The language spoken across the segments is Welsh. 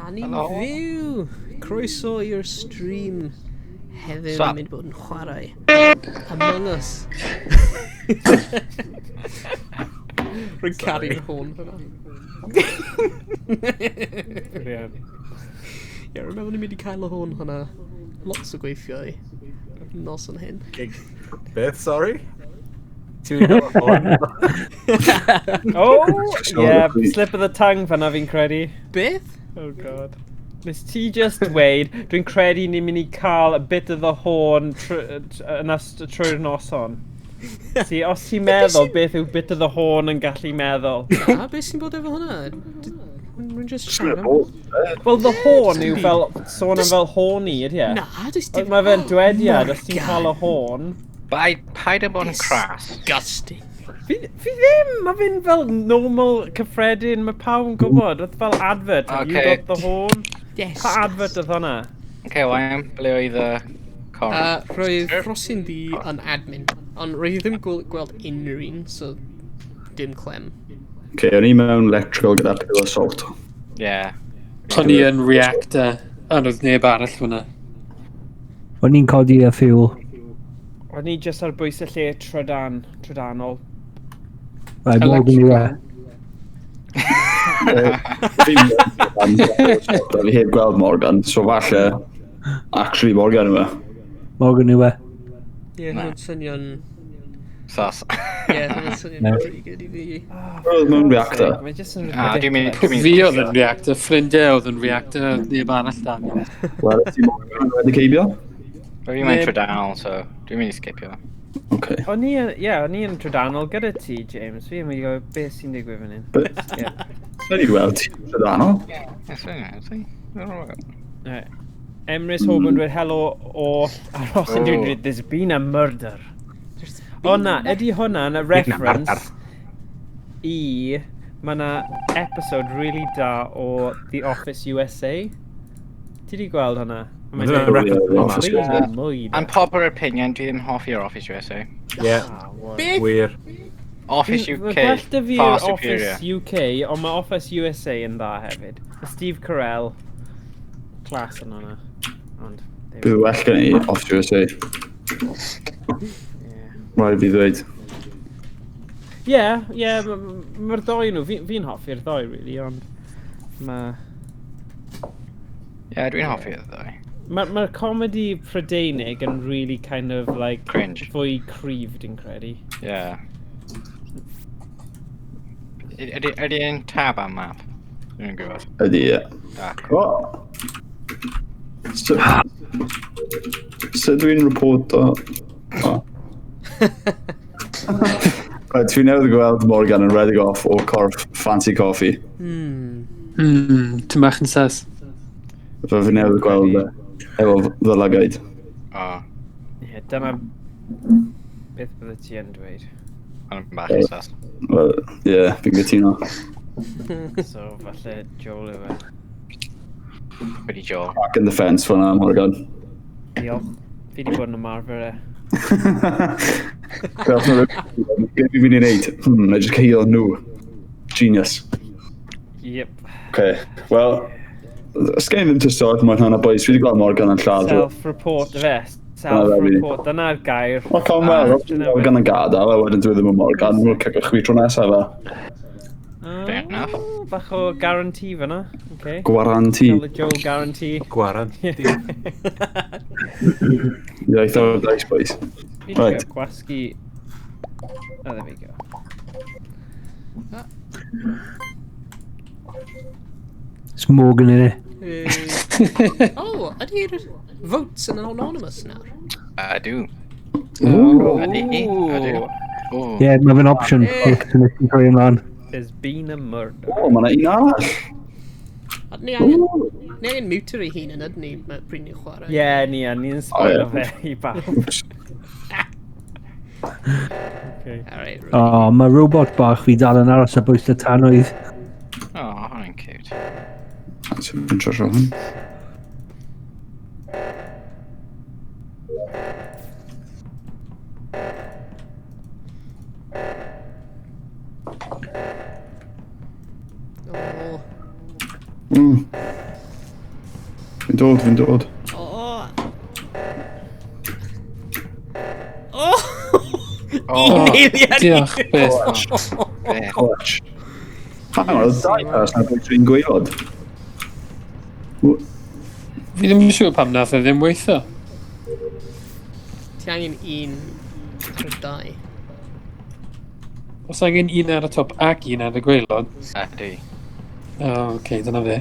A ni'n Helo. Fyw! Croeso i'r stream. Heddiw Sup? ni'n mynd i bod yn chwarae Among Us. Rwy'n caru'r hwn fyna. Brilliant. Ie, rwy'n meddwl ni'n mynd i cael y hwn hwnna lots o gweithiau nos yn hyn. Beth, sorry? Ti'n mynd i gael hwn? Oh, yeah, slip of the tongue fanna fi'n credu. Beth? Oh God. Nes ti just dweud, dwi'n credu ni'n mynd i cael a bit of the horn yn trwy'r noson. See, os ti'n meddwl beth yw bit of the horn yn gallu meddwl. Na, beth sy'n bod efo hwnna? Rwy'n just siarad am. Wel, the horn yw dim fel, sôn am fel horny, ydy e? Na, does dim. Mae fe'n dwediad, os ti'n Morgan. cael y horn. Bai, paid â bod yn crass. Disgusting. Fi ddim! Mae fe'n fel normal cyffredin, mae pawb yn gwybod. Oedd fel advert, have you Okay. got the horn? Yes. Pa advert oedd hwnna? Okay, well, ble oedd y corn? Roedd Rhosyn di yn admin, ond roedd hi ddim gweld unrhyw un, so dim clem. Okay, o'n i mewn electrical gyda Pillar Salt. Yeah. O'n i yn reactor, ond oedd neb arall fyna. O'n i'n codi y fuel. O'n i just ar bwys y lle trydanol. Right, Morgan yw e. Fi heb gweld Morgan, so falle actually Morgan yw e. Morgan yw e. Ie, Na. hwnna'n swnio'n. Sus. Ie, hwnna'n swnio'n Na. pretty good i fi. Roedd mewn reactor. Mae just yn Ah, dwi'n mynd ridiculous. Fi oedd yn reactor, ffrindiau oedd yn reactor, oedd neb arall dan. Wel, ti Morgan wedi ceibio? Fi'n mynd trydanol, so dwi'n mynd i skipio. Okay. O'n i, ie, o'n i yn trydanol gyda ti, James. Fi yn mynd i gofio beth sy'n digwydd fan hyn. Ie. Sa'n i weld ti trydanol? Yes, I see. Right. Emrys Hoban dweud hello all. Aros yn Oh. dweud, there's been a murder. O na, ydy hwnna'n a reference i. Mae yna episode really da o The Office USA. Ti di gweld hwnna? Mae'n Hwnna'n dweud, reference The Office "Really USA. mwy da." Unpopular opinion, dwi ddim hoffi'r Office USA. Yeah, Ah, what? Beth? wir. Office Mae UK, gwell da fi far yw'r superior. Office UK, ond mae Office USA yn dda hefyd. Mae Steve Carell, class yn hwnna. Ond, there we Bydd well gen i Off USA. go. Yeah. Rhaid fi ddweud. Ie, ie, mae'r ddoi nhw, fi'n hoffi'r ddoi, really, ond mae. Yeah, dwi'n hoffi'r ddau. Mae'r ma comedy Prydeinig yn really kind of like Cringe. Fwy cryf, dwi'n credu. Yeah. Ydy e'n tab am map? Dwi'n gwybod. Ydy, ie. Ah, O! So dwi'n report o. O. Right, dwi newydd gweld Morgan yn redeg off o corff Fancy Coffee. Ti'n bach yn sus. Fe fi newydd gweld e efo fy lygaid. O, Ie, dyna beth bydde ti yn dweud. ond bach yn sus. Wel, ie, yeah, fi'n gytuno. So, falle Joel yw e. Wedi Joel. Back in the fence fyna, Morgan. Diolch. Fi di bod yn ymarfer e. Gweld nhw, beth fi'n mynd i wneud? Na jyst ceio nhw. Genius. Yep. Okay, wel, sgen i ddim tystiolaeth mwyn hwnna, boys. Fi wedi gweld Morgan yn lladd. Self-report y fe. Self-report. Dyna'r gair. Wel, Conwell, Ah, dyna fe. Morgan yn gadael, a wedyn dwi ddim yn Morgan. We'll cicio chwi tro nesaf fe. Fair enough. Oh, bach o guarantee fyna. Okay. Guarantee. Cael y Joel guarantee. Guarantee. Iaith o'r dice, boys. Fi di Right. right. Gwasgu. Oh, there we go. It's Morgan in it. Oh, ydy'r votes yn anonymous nawr? Ydw. Ooh. Ydy. Ydw. O. Yeah, mae fe'n option. Ti'n troi ymlaen. There's been a murder. O, mae yna un arall. Ydyn ni angen mute ei hun yn ydyn ni pryd ni'n chwarae? Ie, yeah, ni yn. Ni'n spoilio Oh, ie. fe i bawb. Oops. Okay. Alright, right. O, mae robot bach fi dal yn aros ar bwys y tanwydd. O, hwnna'n cute. Fi'n trosio hwn. Oh. Fi'n dod, fi'n dod. Oh! Oh! Oh. Un eiliad! Diolch byth. Beth. Clutch. Hang on, oedd dau person ar bwys fi'n gwaelod. Fi ddim yn siŵr pam nath e ddim weithio. Ti angen un ar y dau. Os angen un ar y top ac un ar y gwaelod. Ydy. O, oh, oce, dyna fe.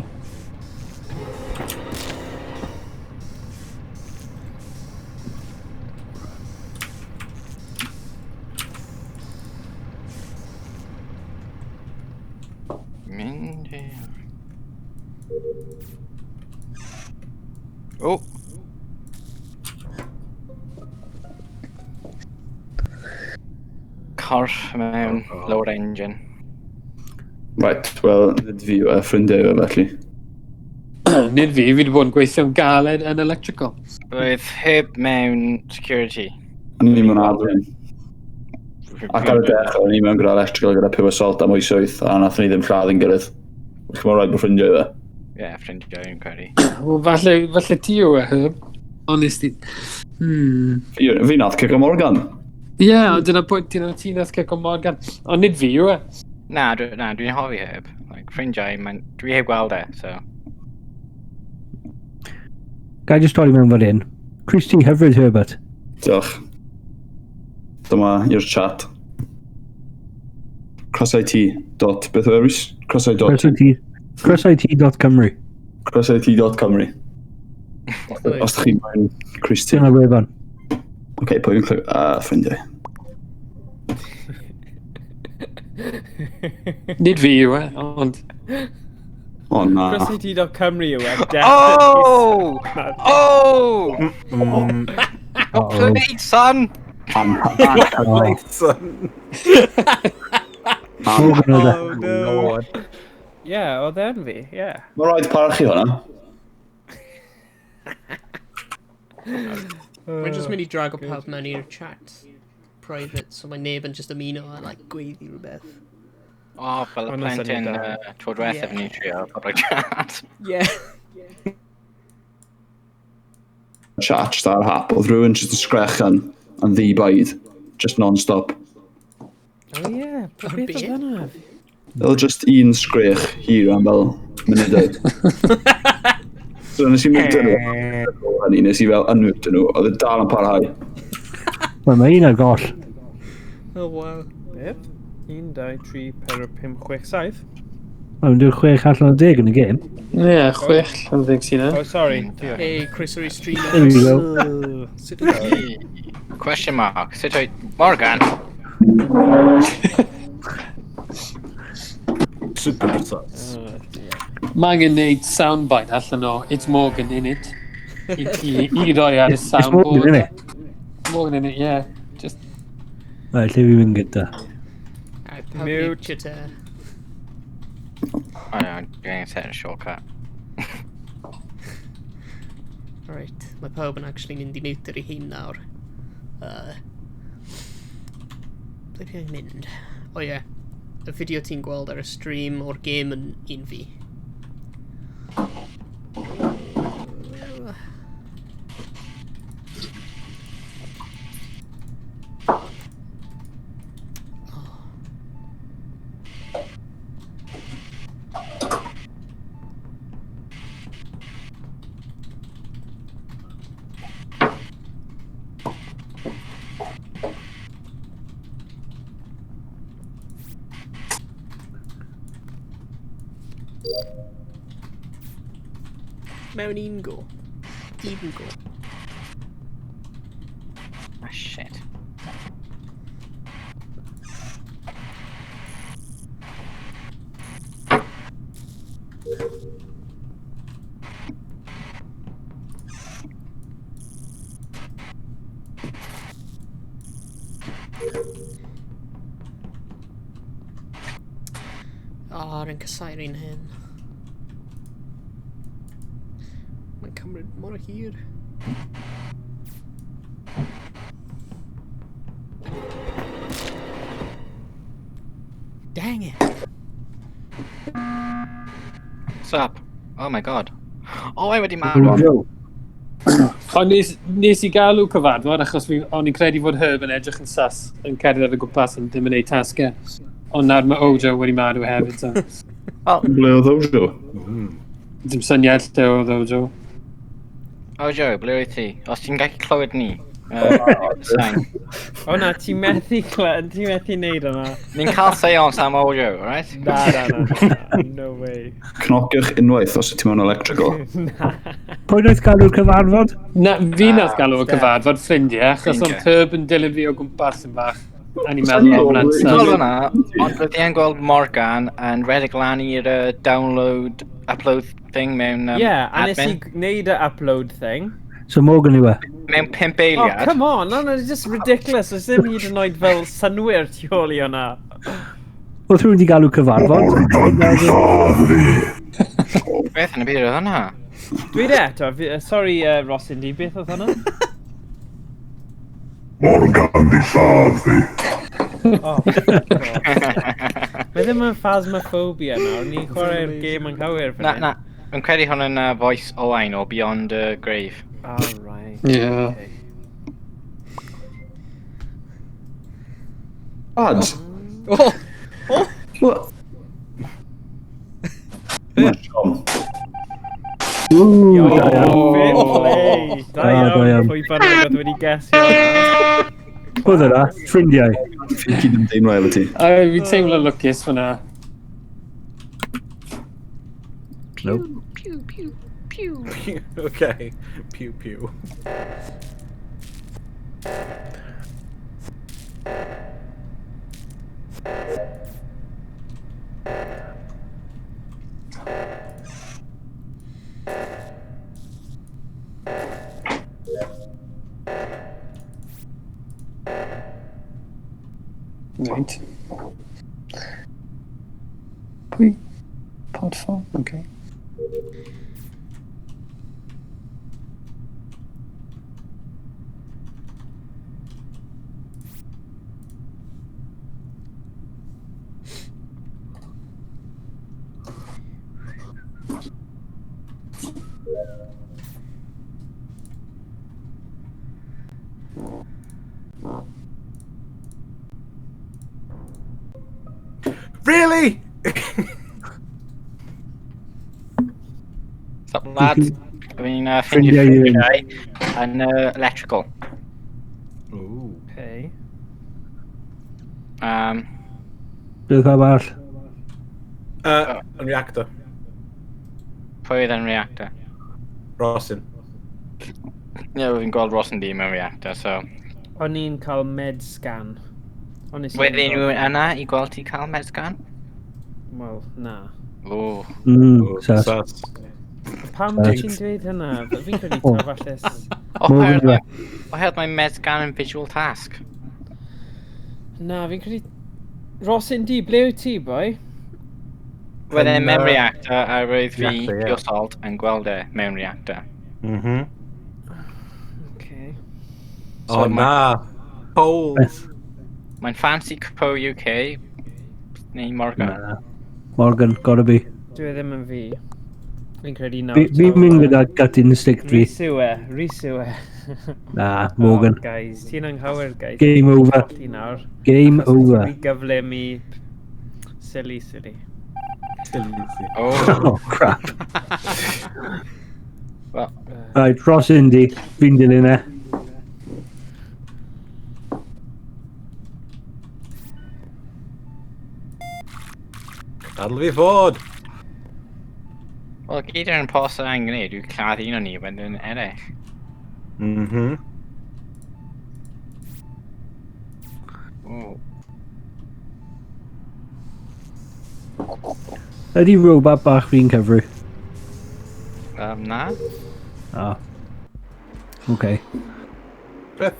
Mynd i... O! Corff mewn lower engine. Right, wel, nid fi yw e, ffrindiau yw e felly. Nid fi, fi wedi bod yn gweithio'n galed yn electrical. Roedd Herb mewn security. O'n i mewn admin. Ac ar y dechrau, o'n i mewn gyda electrical gyda Pure Assault am oesoedd, a nath ni ddim lladd yn gilydd. Felly mae'n rhaid bod ffrindiau yw e. Ie, ffrindiau yn credu. Wel, falle ti yw e, Herb. Honestly. Fi nath cico Morgan. Ie, yeah, ond dyna pwynt, dyna ti nath cico Morgan. Ond nid fi yw e. Na, dwi'n hoffi Herb. Like, ffrindiau, dwi heb gweld e, so... Ga i just torri mewn fan hyn. Christy hyfryd, Herbert. Diolch. Dyma i'r chat. Cross-IT dot, beth yw e, Rhys? Cross-IT dot, Cross-IT dot Cymru. cross-IT dot Cymru. Os ydych chi'n moyn Christy. Dyna wefan. Oce, pwy fi'n clywed? Ffrindiau. Nid fi yw e, ond... O na. CrossIT.Cymru yw e, Oh! definitely. Oh! Go play, son! Oh, Son. Morgan oedd e. Oh no. Yeah, oedd e'n fi, yeah. Mae rhaid parchu hwnna. Mae'n just mynd i drago pawb mewn i'r chat private, so mae neb yn just ymuno a like, gweiddi rhywbeth. O, fel y Hwnna'n plentyn syniad da. tro diwethaf Ie. ni'n trio public chat. Yeah. Chat just ar hap. Oedd rhywun just yn sgrechan yn ddi-baid. Just non-stop. Oh yeah, Ar beth be? oedd hwnna? Oedd just un sgrech hir am fel munudau. So nes i mute nhw. Hynny, nes i fel unmute nhw. Oedd e dal yn parhau. Wel, mae un ar goll. Oh wow. Beth? 1, 2, 3, 4, 5, 6, 7. Mae'n dod 6 allan o 10 yn y gêm. Ie, yeah, 6 allan o 10 sy'n e. Oh, sorry. Diolch. Hey, Chris o'r stream. There we go. Sut wyt ti? Question mark. Sut oedd... Morgan! Super precise. Mae angen neud soundbite allan o It's Morgan in it. I roi ar y It's Morgan, soundboard. innit? Morgan in it, yeah. Just, Right, lle fi'n mynd gyda. Alright, pawb Mute. mute te. Oh no, dwi'n angen set a shortcut. Alright, mae pawb yn actually mynd i mute ar ei hun nawr. Ble fi angen mynd? O ie, y fideo ti'n gweld ar y stream o'r gêm yn un fi. Mewn un go. Un go. Ah, shit. O, rwy'n casau'r un hyn. Mae'n cymryd mor hir. Dang it! What's up? Oh my god. O, mae wedi marw. Ojo. Ond nes i galw cyfarfod, achos o'n i'n credu fod Herb yn edrych yn sus yn cerdded o gwmpas yn ddim yn ei tasgau. Ond nawr mae Ojo wedi marw hefyd, so Ble oedd Ojo? Dim syniad lle oedd Ojo. Ojo, ble wyt ti? Os ti'n gallu clywed ni. Sain. O na, ti'n methu, ti'n methu neud hwnna. Ni'n cael seance am Ojo, alright? Na, na, na, na, no way. Cnociwch unwaith os ydych ti mewn electrical. Na. Pwy wnaeth galw'r cyfarfod? Na, fi nath galw y Steph. cyfarfod ffrindiau, achos oedd Ffrindiau. Herb yn dilyn fi o gwmpas yn bach. A ni'n meddwl, o, hwnna'n Dwi'n gweld sus. hwnna, ond roedd i'n gweld Morgan yn redeg lan i'r download, upload thing mewn Yeah, a nes i admin. gwneud y upload thing. So Morgan yw e. Mewn 5 Oh, eiliad. come on, no, it's just ridiculous. Oes ddim hyd yn oed fel synwyr tu ôl i hwnna. Oedd rhywun wedi galw cyfarfod? Beth yn y byd oedd hwnna? Dweud eto, sorry Ross Indy, beth oedd hwnna? Morgan di lladd fi. Oh, fuck off. Mae ddim yn phasmophobia nawr, ni'n chwarae'r gêm anghywir fan Na, hyn. na. Fi'n credu hwnna'n voice Owain o Beyond the Grave. Oh, right. Yeah. Okay. Lads. Oh! Oh! What? Mae'n siom. Ww, Oh, da iawn. fair play. Da Ah, da iawn, iawn. pwy bynnag oedd wedi gesio hwnna. Oedd yna, ffrindiau. Fi'n cyd yn deimlo efo ti. A fi'n teimlo lwcus fyna. Nope. Pew, pew, pew. Okay. Pew pew. Right. Pwy? Pod 4, okay. Really? Stop, lads. Fi'n ffeindio Ffrindiau yw un. ffrindiau yn electrical. Ooh. Okay. Bydd pawb arall. Yn reactor. Pwy oedd yn reactor? Rosin. Ie, yeah, fi'n gweld Ross yn di mewn reactor, so... O'n i'n cael med scan. Ond nes i Wedyn ddim nhw yna i gweld ti cael med scan? Wel, na. O. Sus. Sus. Pam Sus. wyt ti'n dweud hynna? Fi'n credu Oh. taw falle... Morgan yw e. Oherwydd mae med scan yn visual task. Na, fi'n credu... Ross Indy, ble wyt ti, boi? Wedyn Yn, mewn reactor, a roedd fi, reactor, ie. Pure Salt, yn gweld e mewn reactor. Mhm. Okay. Oh, So na. Poles. Mae'n Fancy Co UK, neu Morgan. Na. Morgan, gotta be. Dwi e ddim yn fi. Fi'n credu nawr. Fi'n mynd gyda gut instinct fi. Rhys yw e, Rhys yw e. Na, Morgan. Oh, guys, ti'n anghywir, guys. Game over. Ti nawr. Game over. Fi gyflym i... Silly, silly. Silly, silly. Oh, Oh, crap. well, Right, Ross Indy, fi'n dilyn e. Gadal fi fod. Wel, gyd yr imposter angen gwneud yw lladd un o'n ni wedyn eraill. Mhm. O. Ydy robot bach fi'n cyfri? Na? Ah. Okay. Beth?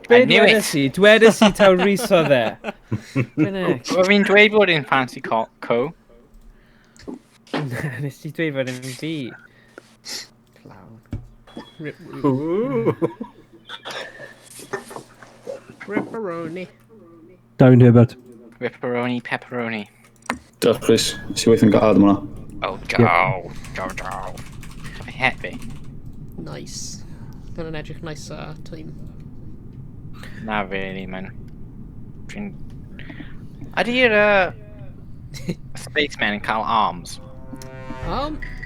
Be I knew it. dwedes i? Dwedes i taw Rhys oedd e. Finnick. Wel, fi'n dweud bod yn Fancy Co. Co. Nes ti dweud fod yn fi. Clown. Rip, Ooh. ripperoni. Down Herbert. Ripperoni, pepperoni. Diolch, Chris. Nes i weithio'n galed am hwnna. Oh, go, go, go. Fi het fi. Nice. Dyna'n edrych nice a team. Na, really, man. Dwi'n... Ydy'r spaceman yn cael arms?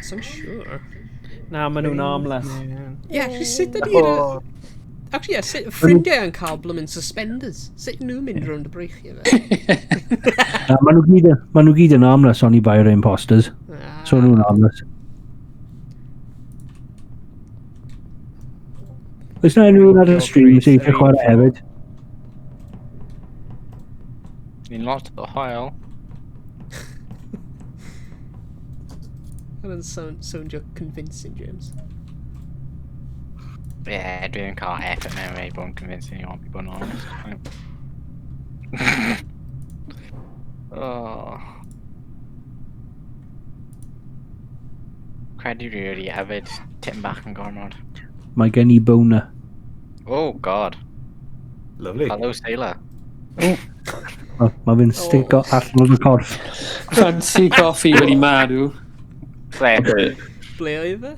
So I'm sure. Na, maen nhw'n armless. Yeah, actually, sut ydy'r... Actually, yeah, sut ffrindiau yn cael bloomin' suspenders? Sut nhw'n mynd rownd y breichiau fe? Na, maen nhw gyd yn armless oni bai yr imposters. So nhw'n armless. Oes na unrhyw un ar y stream sy'n eisiau chwarae hefyd? Ni'n lot o hoel. That doesn't sound convincing, James. Yeah, dwi ddim yn cael effort mewn i bod yn convincing i want i bod yn honest. Oh. Credu dwi wedi yfed tipyn bach yn gormod. Mae gen i boner. Oh, God. Lovely. Hello, sailor. Mae fe'n stico allan o'r corff. Fancy Coffee wedi marw. Ble? Okay. Ble oedd e?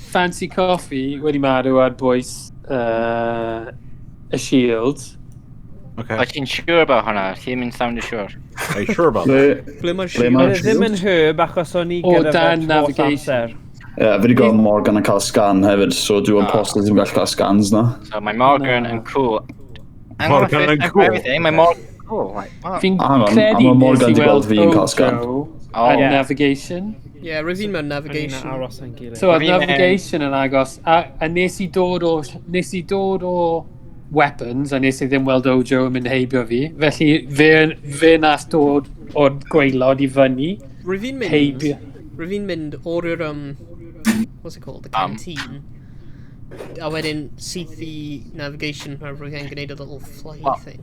Fancy Coffee wedi marw ar bwys y Shield. Okay. Wyt ti'n siŵr about hwnna? Ti'n mynd sound siŵr? Are you sure about that? Ble mae'r Ble shield? mae'r Oedd e ddim yn Herb achos o'n i O gyda dan fe holl navigation. amser. Ie, fi wedi gweld Morgan yn cael scan hefyd, so dwi'n imposter ddim gallu cael scans na. So mae Morgan Na. yn cool. Hang on, Morgan first yn time for cool. everything, mae Morgan yn cool. Like, what? Fi'n Hang on, credu a ma' nes Morgan i 'di gweld weld fi yn cael scan. Ojo Oh. yn Yeah. navigation. Yeah, roedd fi'n mewn O'n i'n navigation. aros yn gilydd. So oedd Fi'n, navigation yn agos, a nes i dod o weapons, a nes i ddim weld Ojo yn mynd heibio fi. Felly fe nath dod o'r gwaelod i fyny, Roedd fi'n mynd... heibio. Roedd fi'n mynd o'r what's it called? The canteen. A wedyn syth i navigation, a roedd fi'n gwneud a little fly What? thing.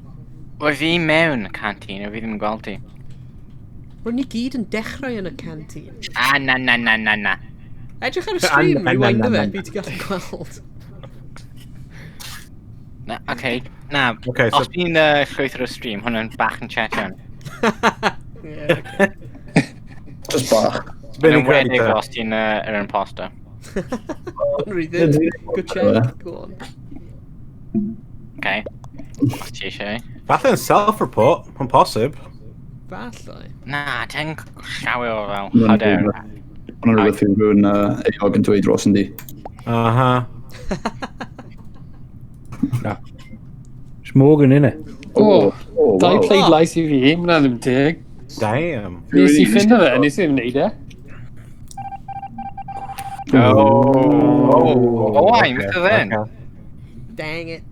Oedd fi mewn y canteen, oedd fi ddim yn gweld ti. Roedd ni gyd yn dechrau yn y canteen. Ah, na, na, na, na, na. Edrych ar y stream, Na, na, rewind na, o fe, na, na. fi ti'n gallu gweld. Na, okay. Na, Okay, so- os ti'n llwyth ar y stream, hwnna'n bach yn chat iawn. Yeah, okay. Just bach. Yn enwedig os ti'n yr imposter. Ond rwy ddim. Good check, go on. Okay. Os ti eisiau. Falle'n self-report, mae'n posib. Falle. Na, ti'n llawer o fel Hwnna'n hyder. Hwnna'n rhywbeth yw rhywun euog yn dweud dros yn di. Aha. It's Morgan, innit? O, oh, dau wow. pleidlais i fi, hwnna ddim teg. Damn. Nes i ffindo fe, nes i ddim wneud e. Oh, oh, I'm Okay, still in. okay. Dang it.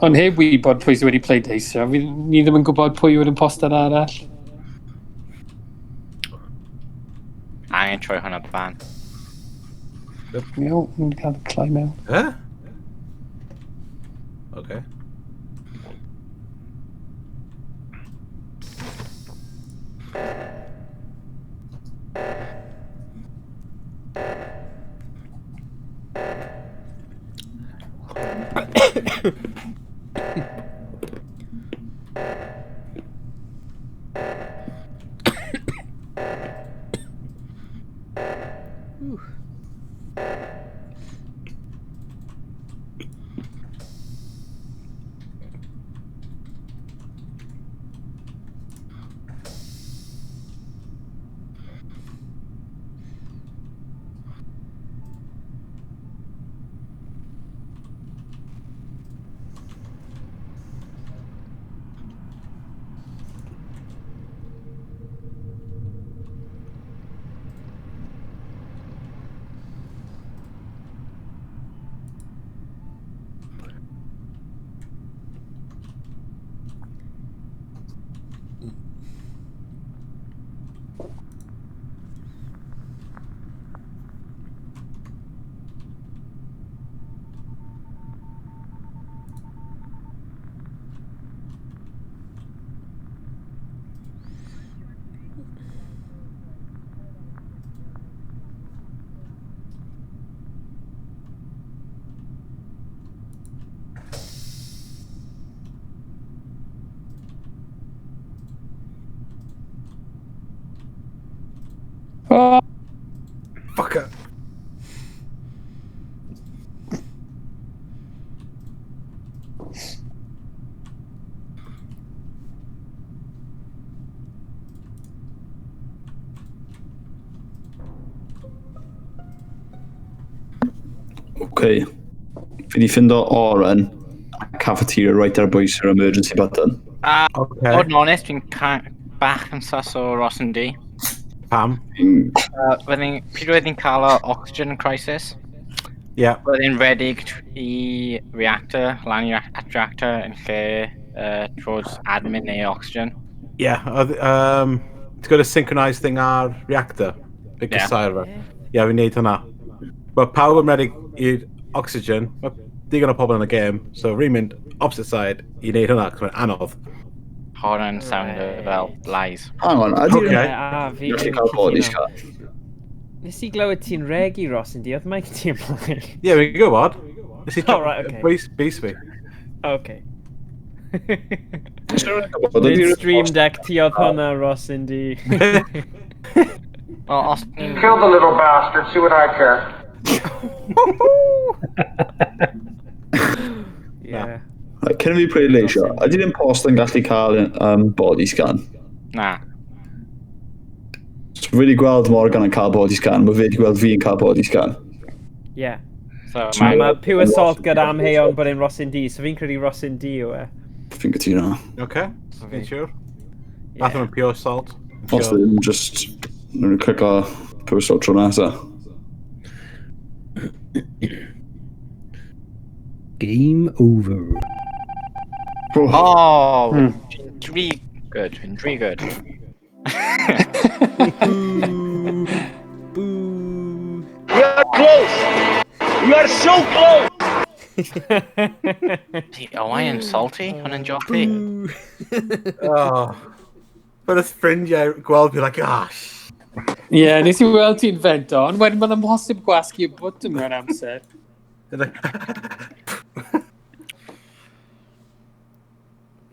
Ond heb wybod pwy sydd wedi pleidleisio, ni ddim yn gwybod pwy yw'r imposter arall. Angen troi hwnna ban. Iawn, ni'n cael y cloi mewn. Eh? Okay. Ooh. Oh, Fucker. Okay. Fi di ffindo Oren a cafeteria right ar bwys yr emergency button. A, Okay. bod yn onest, fi'n bach yn sus o Ross and D. Pam? Pryd oedd hi'n cael y oxygen crisis, Yeah. roedd hi'n redig i reactor, lan i at reactor yn lle towards admin neu oxygen. Yeah. Ti'n gwybod y synchronised thing ar reactor? Fe Yeah. gysau fe. Ie, fi'n neud hwnna. Mae pawb yn redig i'r oxygen. Mae digon o pobl yn y game, so fi'n mynd opposite side i neud hwnna, cos mae'n anodd. Hwnna'n sound fel lies. Hang on, ydy'r Okay. A fi gallu yn cael body cytuno. scan? Nes i glywed ti'n regi, Ross, yn di, oedd mic ti ymlaen. Ie, fi'n gwybod. Nes i Oh, right, okay. bys fi. Okay. Gwybod, Nid ydy'r Stream Deck ti oedd hwnna, Ross, yn di. Wel, os ni'n... Kill the little bastard, see what I care. Yeah. Right, Cyn i fi pleidleisio, ydy'r imposter yn gallu cael body scan? Na. So fi wedi gweld Morgan yn cael body scan, mae fe wedi gweld fi yn cael body scan. Yeah. So, So mae'n... Mae Pure Assault gyda amheuon bod e'n Ross in D, so fi'n credu Ross in D yw e. Fi'n cytuno. Okay, fi'n siŵr. Yeah. Nath o'n pure salt. Os ddim, just nhw'n clico pure assault tro nesa. Game over. Oh, fi'n rhy good, fi'n rhy good. Boo. We are close! We are so close! Ydy Owain yn salty? Hwnna'n joc fi. Boo. Oh. But y ffrindiau gweld fi like, ah, Ie, yeah, nes i weld ti'n fento, ond wedyn mae'n amhosib gwasgu y bwtwm mewn amser. Like,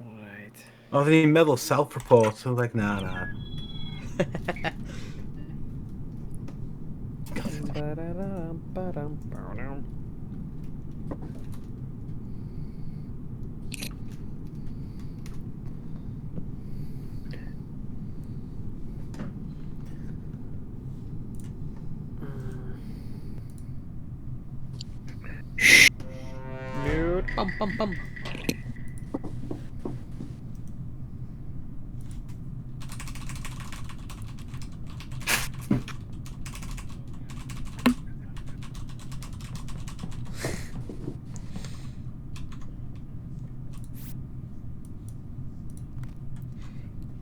Right. Oedden ni'n meddwl self-report. I was like, na, na. Bum, bum, bum.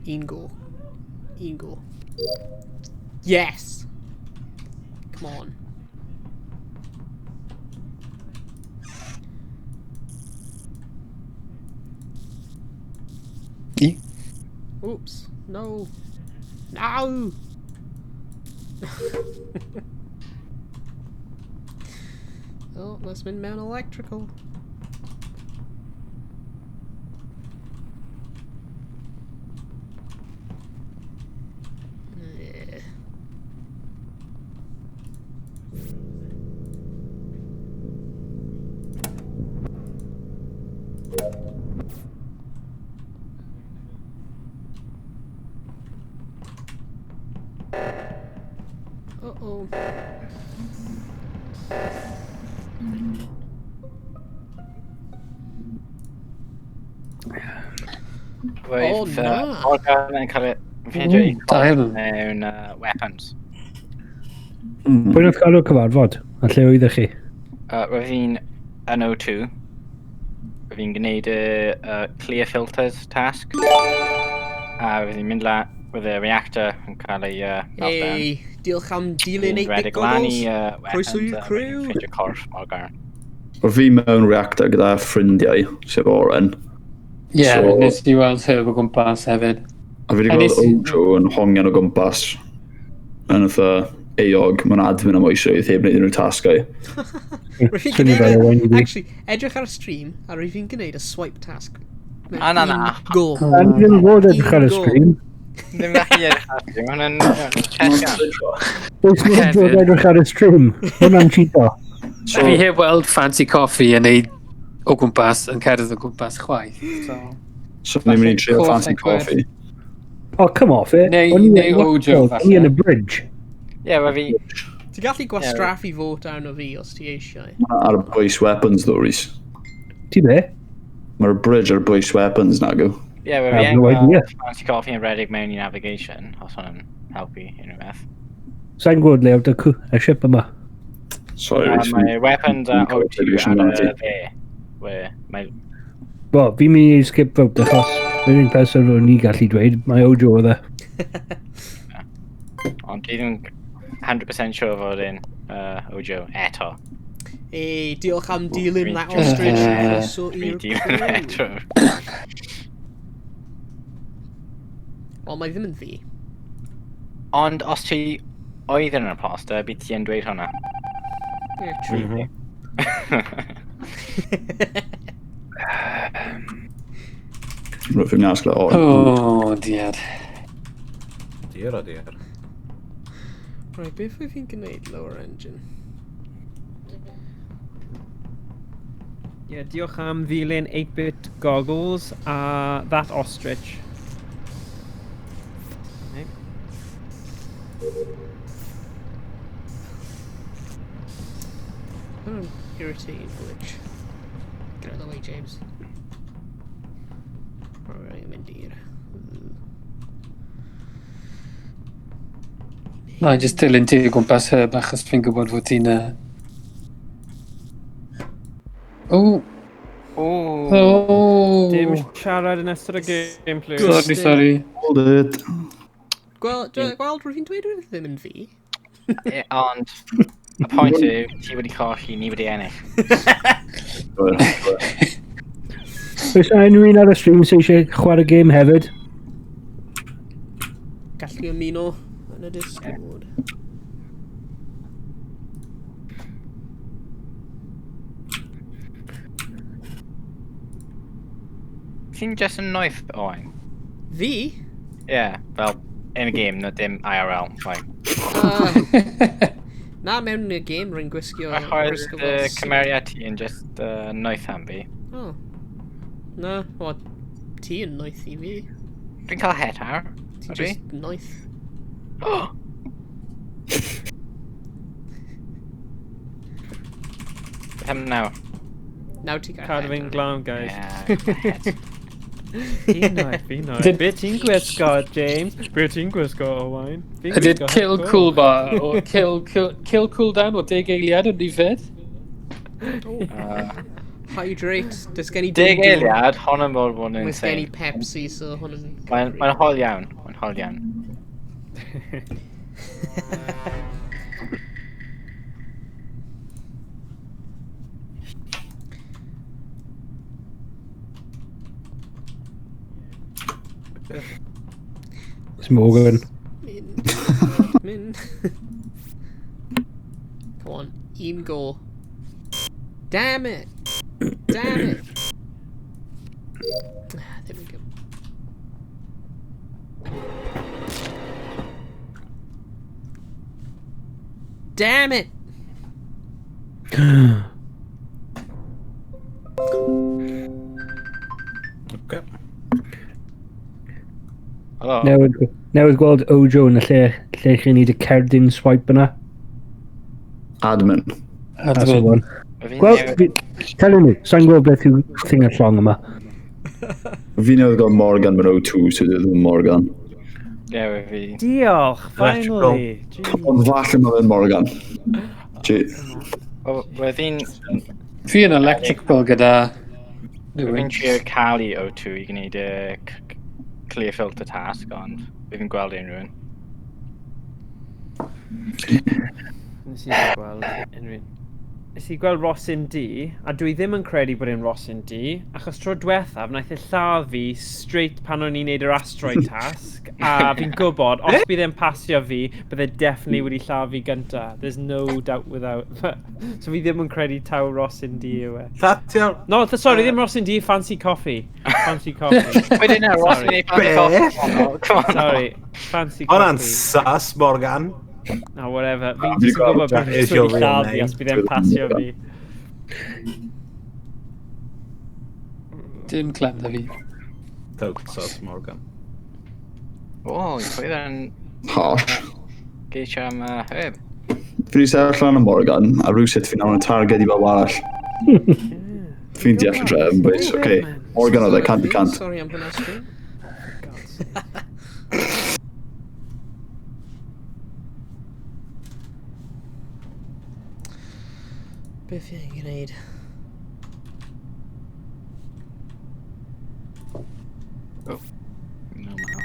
Un go. Un go. Yes! Come on. Oops. No. No! Oh, let's mynd mewn electrical. Yeah. Uh-oh. Roedd, O, na. Morgan yn cael ei... Fi'n dweud Da iawn. mewn weapons. Pwy nath gael o'r cyfarfod? A lle oeddech chi? Roedd hi'n yn O2. Roedd hi'n gwneud y clear filters task. A roedd hi'n mynd la... Roedd y reactor yn cael ei meltdown. Hey, diolch am dilyn Roedd hi'n 8-bit rhedeg lan i goggles. weapons. Croeso i'r a crew. roedd hi'n ffeindio corff Morgan. Oedd fi mewn reactor gyda ffrindiau, sef Oren. Ie, yeah, So- nes i weld Herb o gwmpas hefyd. A fi wedi A gweld nes i- Ojo yn hongian o gwmpas yn fatha euog mewn admin am oesoedd heb wneud unrhyw tasgau. Rwy'n fi'n Swnio fel Owain i gwneud... fi. Actually, edrych ar y stream, a rwy'n fi'n gwneud y swipe task. Mewn A na, na. un Go. A ni ddim yn fod edrych ar y Un go. sgrin. Ddim gallu edrych ar stream, hwnna'n test. Oes neb dod edrych ar y stream? Hwnna'n cheato. So, fi heb weld Fancy Coffee yn ei o gwmpas, yn cerdded o gwmpas chwaith. So, so ni'n mynd i trio Fancy Coffee. Oh, come off it. Neu Ojo, falle. O'n i yn y bridge. Ie, yeah, fi... Ti'n gallu gwastraffu fod arno fi os ti eisiau. Mae ar bwys weapons, though, Rhys. Ti be? Mae'r bridge ar bwys weapons, nago. Ie, yeah, fi yn gweld Fancy Coffee yn redeg mewn i navigation, os hwnna'n helpu unrhyw beth. Sa'n gwybod layout y ship yma. Sorry, Rhys. Mae weapons a O2 ar y dde. Mae... Wel, fi'n mynd i skip vote achos yr unig person o'n i gallu dweud, mae Ojo oedd e. Ond dwi ddim 100% sure fod yn Ojo eto. Ei, diolch am dilyn that ostrich. Croeso i'r dilyn eto. Wel, mae ddim yn fi. Ond os ti oedd yn imposter, bydd ti yn dweud hwnna. Yeah, true. Rwy'n fi'n asgla o'r. Oh, diar. Diar o diar. Right, beth wyf fi'n gwneud lower engine? Ie, yeah, diolch am ddilyn 8-bit goggles a that ostrich. Okay. What an irritating glitch. Get out of the way, James. Right, I'm in i'r... Na, jyst dilyn ti o gwmpas Herb achos fi'n gwybod fod ti'n... O! O! Dim siarad yn ystod y game, please. Sorry, sorry. Hold it. Gweld, rwy'n fi'n dweud rhywbeth ddim yn fi. Ond, y pwynt yw, ti wedi colli, ni wedi ennill. Oes yna unrhyw un ar y stream sy'n eisiau chwarae game hefyd? Gallu ymuno yn y Discord. Ti'n just yn noeth, Owain? Fi? Ie, yeah, fel, in a game, no dim IRL, like. Na, mewn y game, rwy'n gwisgo... Achos y cymeriad ti yn just noeth am fi. Oh. Na, o, ti yn noeth i fi. Dwi'n cael het ar. Ti'n just noeth. Oh! Beth am nawr? Nawr ti'n cael het. Cadw fi'n glan, guys. Yeah, Fi'n noeth, fi'n noeth. Be ti'n gwisgo, James? Be ti'n gwisgo, Owain? Ydy'r kill cool bar, o kill cooldown o 10 eiliad yn rifed? Hydrate, does gen i... 10 eiliad, hon yn bod yn insane. Does gen i Pepsi, so hon yn... Mae'n hol iawn, mae'n hol iawn. It's Morgan. Min. Come on, un go. Damn it! Damn it! There we go. Damn it! Okay. Hello. Newydd gweld Ojo yn y lle chi'n neud y cerdyn swipe yna. Admin. That's the one. Gweld, telling you, sa'n gweld beth yw thing y llong yma. Fi newydd gweld Morgan mewn O2, so dwi ddim Morgan. Ie, fi. Diolch, finally. Ond falle mae fe'n Morgan. Fi'n... Fi yn electrical gyda... Fi'n trio cael i O2 i gwneud y clear filter task, ond fi ddim gweld unrhyw un. Nes i ddim gweld unrhyw un. Nes i gweld Rosin D, a dwi ddim yn credu bod e'n Rosin D, achos tro diwethaf wnaeth e lladd fi straight pan o'n i'n neud yr asteroid task, a fi'n gwybod, os bydd e'n pasio fi, bydde definitely wedi lladd fi gynta. There's no doubt without. So fi ddim yn credu taw Rosin D yw e. Lladd ti ar... No, sorry, ddim Rosin D, Fancy Coffee. Fancy Coffee. Wedyn na, Rosin D, Fancy Coffee. Come on. Sorry, Fancy Hwnna'n Coffee. sus, Morgan. No, whatever. Fi'n Fi jyst yn 'di gwybod gweld bod That is jyst your wedi real lladd fi name. os bydd e'n pasio fi. Dim clem da fi. Total sus, Morgan. O, pwy yn Harsh. geisio am Herb. Fi wedi sefyll lan y Morgan, a rhywsut fi'n awr yn targed i bawb arall. Fi'n deall y drefn, boys. Okay. Morgan oedd e, 100%. Sorry am hwnna, Stu. Beth fi'n gwneud? Oh. No, ma.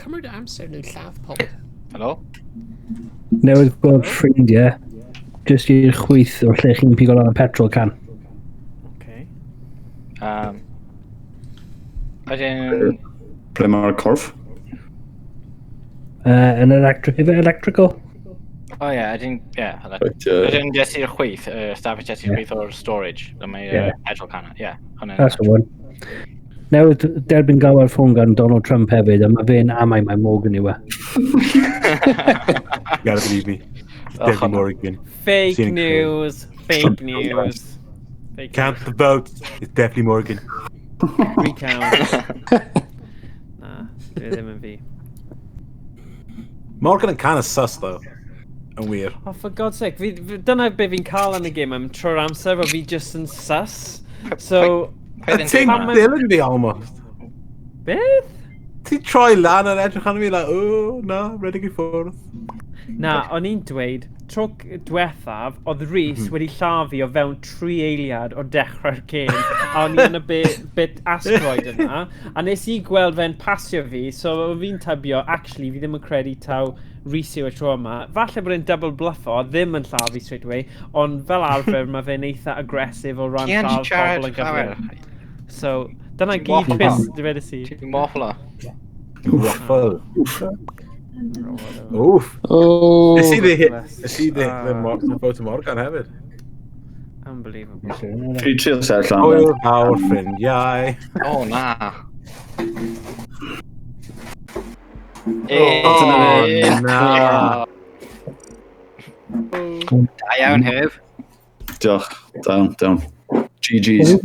Cymryd amser nhw lladd pobl. Helo? Newydd gweld ffrindiau, jyst i'r chwith o'r lle chi'n pigo lan y petrol can. Okay. Wedyn... Ble mae'r corff? Yn electric, efe electrical? O ie, ydyn... Ie, Right, ydyn jyst i'r chwith, stafell jyst i'r chwith o'r storage. Dyma Ie. petrol can. Ie, hwnna'n... That's the one. Newydd derbyn gael ar ffôn gan Donald Trump hefyd, a mae fe'n amau mae Morgan yw e. You gotta believe me. It's definitely Morgan. Fake Seen it news. Fake news. Fake Count the votes. It's definitely Morgan. Recount. Na, dwi ddim yn fi. Morgan yn kind of sus though. Yn wir. Oh, for God's sake, dyna be fi'n cael yn y gêm am trwy'r amser, fel fi just yn sus. So... A ti'n dilyn fi almost. Beth? Ti'n troi lan yn edrych arno fi like, oh, na, redig i ffwrdd. Na, o'n i'n dweud, tro diwethaf, oedd Rhys wedi lladd fi o fewn 3 eiliad o dechrau'r gêm, a o'n i yn y bit asteroid yna, a nes i gweld fe'n pasio fi, so o fi'n tybio, actually, fi ddim yn credu taw Rhys yw y tro yma. Falle bod e'n double bluffo, ddim yn lladd fi straight away, ond fel arfer mae fe'n eitha aggressive o ran Ti yn lladd siarad pobl yn llawer. gyflym. So, dyna Ti'n gyd wafflo. Chris, dywedais i. Ti'n wafflo. Waffle. Oof. Oh. Nes i ddi vote Morgan hefyd. Unbelievable. Fi trio sefyll lan. Hwyl fawr ffrindiau. O, na. O, na. Da iawn, Herb. Diolch. Down, down. GG's.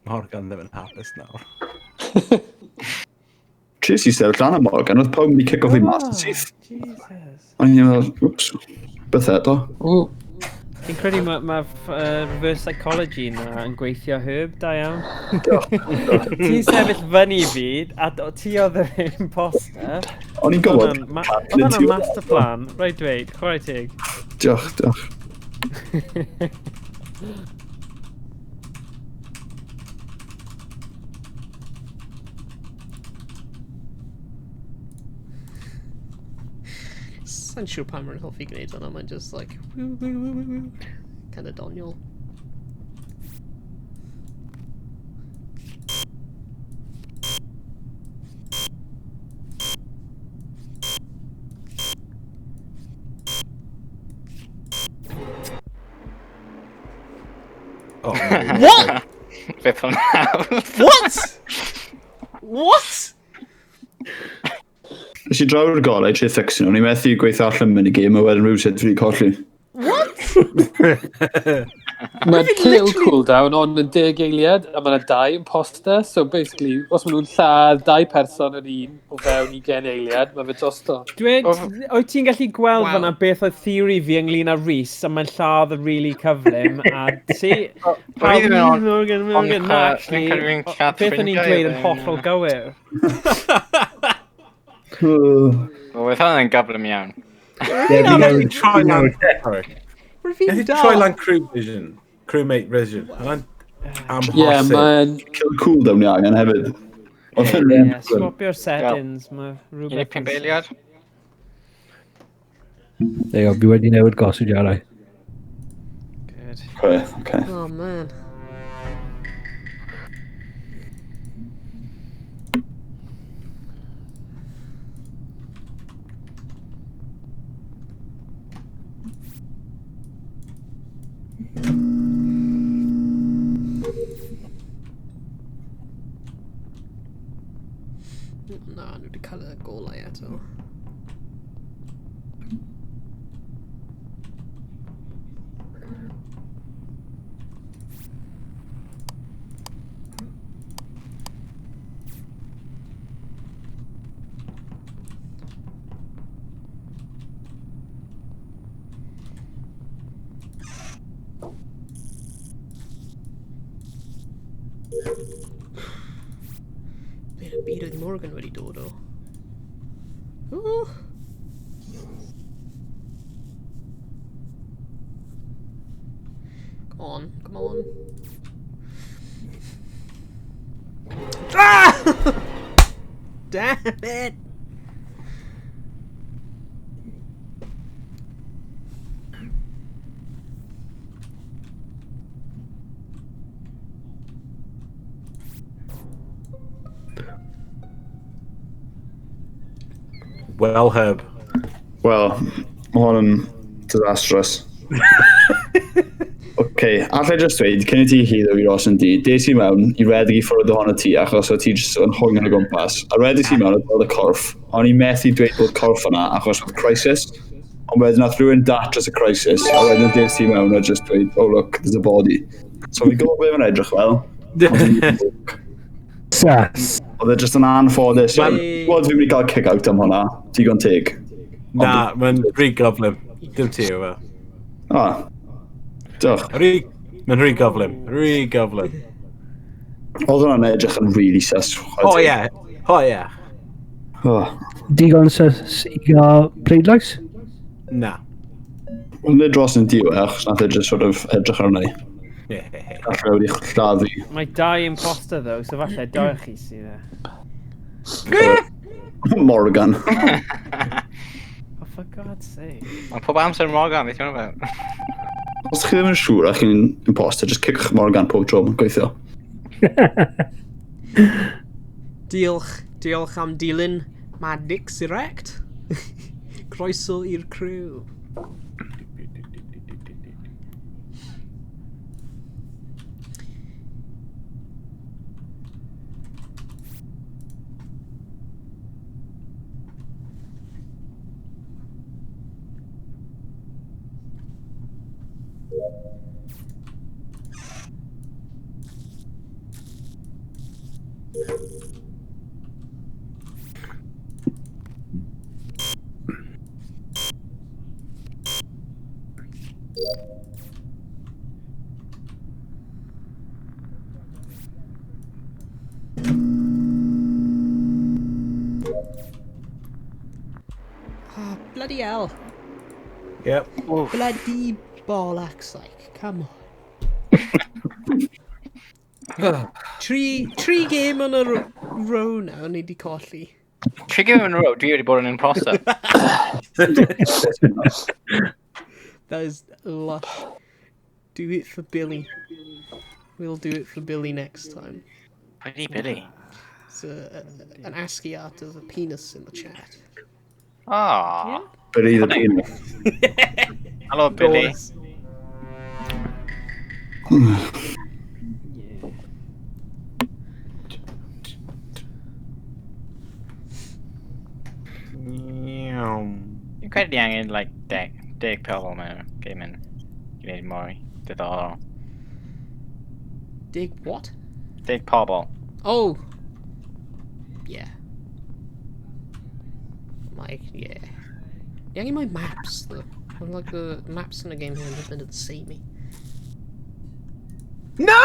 Morgan ddim yn hapus nawr. Tries i sefyll lan am Morgan, oedd pawb wedi cico fi mas yn syth. Jesus. O'n i'n meddwl, whoops, beth eto? Ww. Fi'n credu mae ma reverse psychology na yn gweithio Herb, da iawn. Ti'n sefyll fyny fi, a ti oedd yr imposter. O'n i'n gwybod. Oedd hwnna'n master plan, rhaid dweud, chwarae teg. Diolch, diolch. Sa'n siŵr pam rwy'n hoffi gwneud hwnna, mae'n just like, woo, woo, woo, woo, woo. Kind of doniol. Oh, no. What? Beth o'n hawdd. What? What? Nes i draw'r golau trwy fixio nhw, o'n i'n methu gweithio allan mynd i gêm, a wedyn rhywsut fi wedi colli. What? Mae kill cooldown ond yn 10 eiliad, a mae yna 2 imposter, so basically, os maen nhw'n lladd 2 person yn un o fewn 20 eiliad, mae fe drosto. Dweud, wyt ti'n gallu gweld Wow. fan'na beth oedd theory fi ynglyn â Rhys, a mae'n lladd yn really cyflym, a ti... O'n i ddim yn on- Morgan, Morgan, ond na, fi'n actually, credu fi'n lladd beth o'n i'n ffrindiau dweud yn fi, hollol gywir. Wel, oedd hwnna'n gyflym iawn. Ie, fi newydd- Troi lan... Sorry. Rwy'n fi'n Nes i da. troi lan crew vision. Crewmate vision. Hwnna'n Ie, amhosib. mae'n... Kill cooldown ni angen hefyd. Oedd e'n Ie, really gyflym. swapio'r settings, mae rhywbeth... 15 eiliad. There you go, fi wedi newid gosodiadau. Good. Okay, okay. Oh man. Na, nhw wedi cael y golau eto. Ble yn y byd oedd Morgan wedi dod o? Ooh. Come on, come on. Ah! Damn it! Well, Herb. Wel, mae hwn yn disastrous. Oce, okay, allai jyst dweud, cyn i ti hyd o fi ros yn di, des i mewn i redeg i ffwrdd ohono ti achos o ti jyst yn hwng yn y gwmpas. A redeg i mewn a gweld y corff, o'n i methu dweud bod corff yna achos oedd crisis. Ond wedyn nath rhywun datrys y crisis, a wedyn des i mewn a just dweud, oh look, there's a body. So fi'n gwybod beth mae'n edrych fel. ond Sas. Oedd e jyst yn anffodus. Ma'n- Gwybod fi'n mynd i gael kick out am hwnna, digon teg. Na, mae'n rhy gyflym. Dim ti yw e. Ah, diolch. Mae'n rhy gyflym. Rhy gyflym. Oedd hwnna'n edrych yn really sus. O ie. O ie. Oh. Digon sus i gael pleidlais? Na. Wel, nid dros yn diwedd, achos nath e just sort of edrych arna i. Ie. Gallai wedi lladdu. Mae dau imposter though, so falle dau chi sydd e. Morgan. Oh, for God's sake. Mae pob amser Morgan, beth yw'n fel? Os chi ddim yn siŵr a chi'n imposter, just kickwch Morgan pob tro, mae'n gweithio. Diolch, diolch am dilyn. Mae Dix erect. Croeso i'r crew. Bloody hell. Yep. Oof. Bloody bollocks, like, come on. Tri game yn y row nawr, ni di colli. Tri game in a row, dwi wedi bod yn imposter. That is lush. Do it for Billy. We'll do it for Billy next time. Pretty Billy. It's an ASCII art of a penis in the chat. Ah. Billy the penis. Hello, Billy. Dwi'n credu angen, like, deg pobl mewn game yn gwneud mwy diddorol. Deg what? Deg pobl. Oh! Yeah. Like, yeah. Ni angen mwy maps, though. I'm like the maps in the game here just mynd yn samey. No!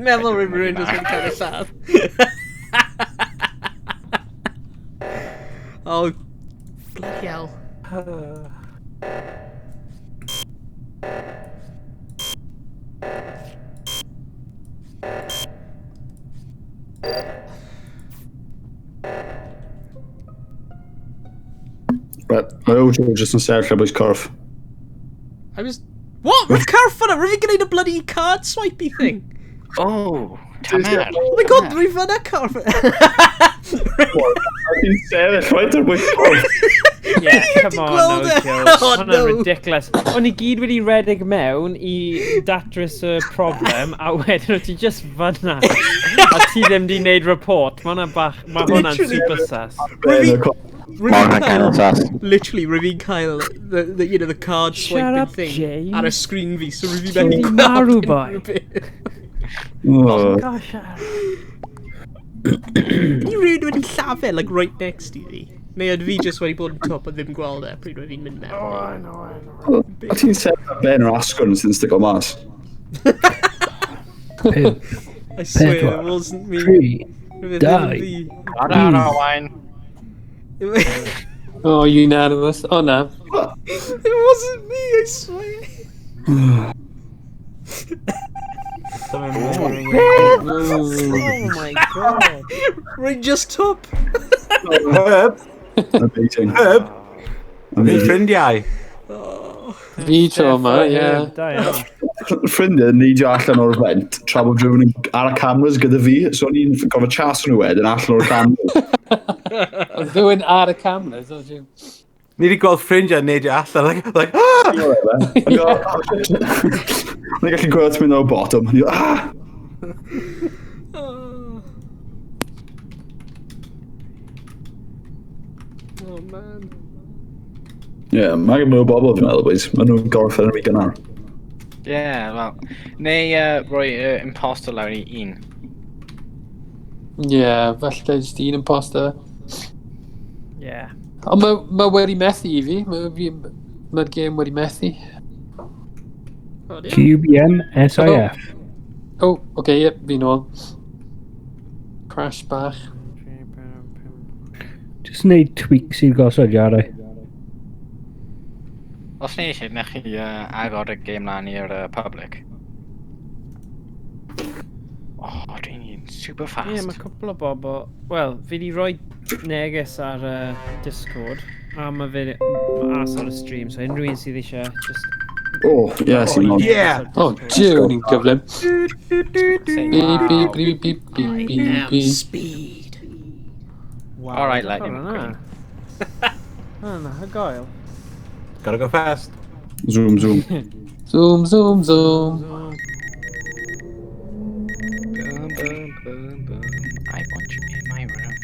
Meddwl rwy'n rhywun just wedi cael ei lladd. Oh, bloody hell. Right, mae Ojo just yn sefyll ar bwys corff. I was... What? Rwy'n corff yna? Rwy'n gwneud y bloody card swipey thing. Oh, tamer. Oh my god, rwy'n fyna corff. Ti'n sefyll right ar bwys corff. Yeah, come on, gweld e. Ojo. Oh, Hwnna'n no. ridiculous. O'n i gyd wedi redeg mewn i datrys y problem, a wedyn o ti just fyna. A ti ddim wedi gwneud report. Mae hwnna'n bach, mae hwnna'n Literally. super sus. Ben y corff. Rwy'n cael... Literally, rwy'n cael the, you know, the card Shut swiping up, thing James. ar y screen fi, so rwy'n Ti methu wedi gweld marw, unrhyw boi. beth. Oh. Gosh, Ydy rhywun wedi llafu, like, right next i fi? Neu ydw fi just wedi bod yn top a ddim gweld e pryd rwy'n fi'n mynd mewn. Oh, I know, I know. A ti'n sefyll ar ben yr asgwrn sy'n stico mas. I swear, it Pedwar, wasn't me. Tri, Roedd e ddim dau. yn fi. Ara, ara, Owain. Oh, unanimous. Oh, na. It wasn't me, I swear. Oh my god. Rwy'n just top. Herb, Amazing. Herb, fi Amazing. ffrindiau. Fi tro yma, ie. Da iawn. Ffrindiau yn neidio allan o'r vent tra bod rhywun ar y cameras gyda fi, so o'n i'n gorfod chas nhw wedyn allan o'r cameras. Oedd rhywun ar y cameras, oedd you? Ni wedi gweld ffrindiau neidio allan, like, ah! O'n i'n O'n i'n gallu gweld ti'n mynd o'r bottom. O'n i'n ah! Oh. Oh man. Ie, yeah, mae gen nhw bobl fi'n meddwl, boys. Mae nhw'n gorffen yn rhy gynnar. Yeah, well, neu rhoi imposter lawr i un. Ie, falle jyst un imposter. Yeah. Ond mae ma wedi methu i fi. Mae'r fi, ma game wedi methu. Oh, dear. QBM SIF. Oh, oce, okay, yep, fi nôl. Crash bach. Just wneud tweaks i'r gosodiadau. Os ni eisiau, nech chi agor y game lan i'r public. Oh, dwi'n super fast. Ie, yeah, mae cwpl o bobl... Wel, fi di roi neges ar Discord, a mae fe ma as ar y stream, so unrhyw un sydd eisiau, just... Oh, yeah, sy'n on. Yeah. Oh, jiw, ni'n gyflym. Say, Beep, wow. beep, beep, beep, beep, I beep, am beep. speed. Wow. All right, Lightning Hwnna. Hwnna'n hygoel. Gotta go fast. Zoom, zoom. Zoom, zoom, zoom. Zoom. Boom, boom, boom, boom. I want you in my room.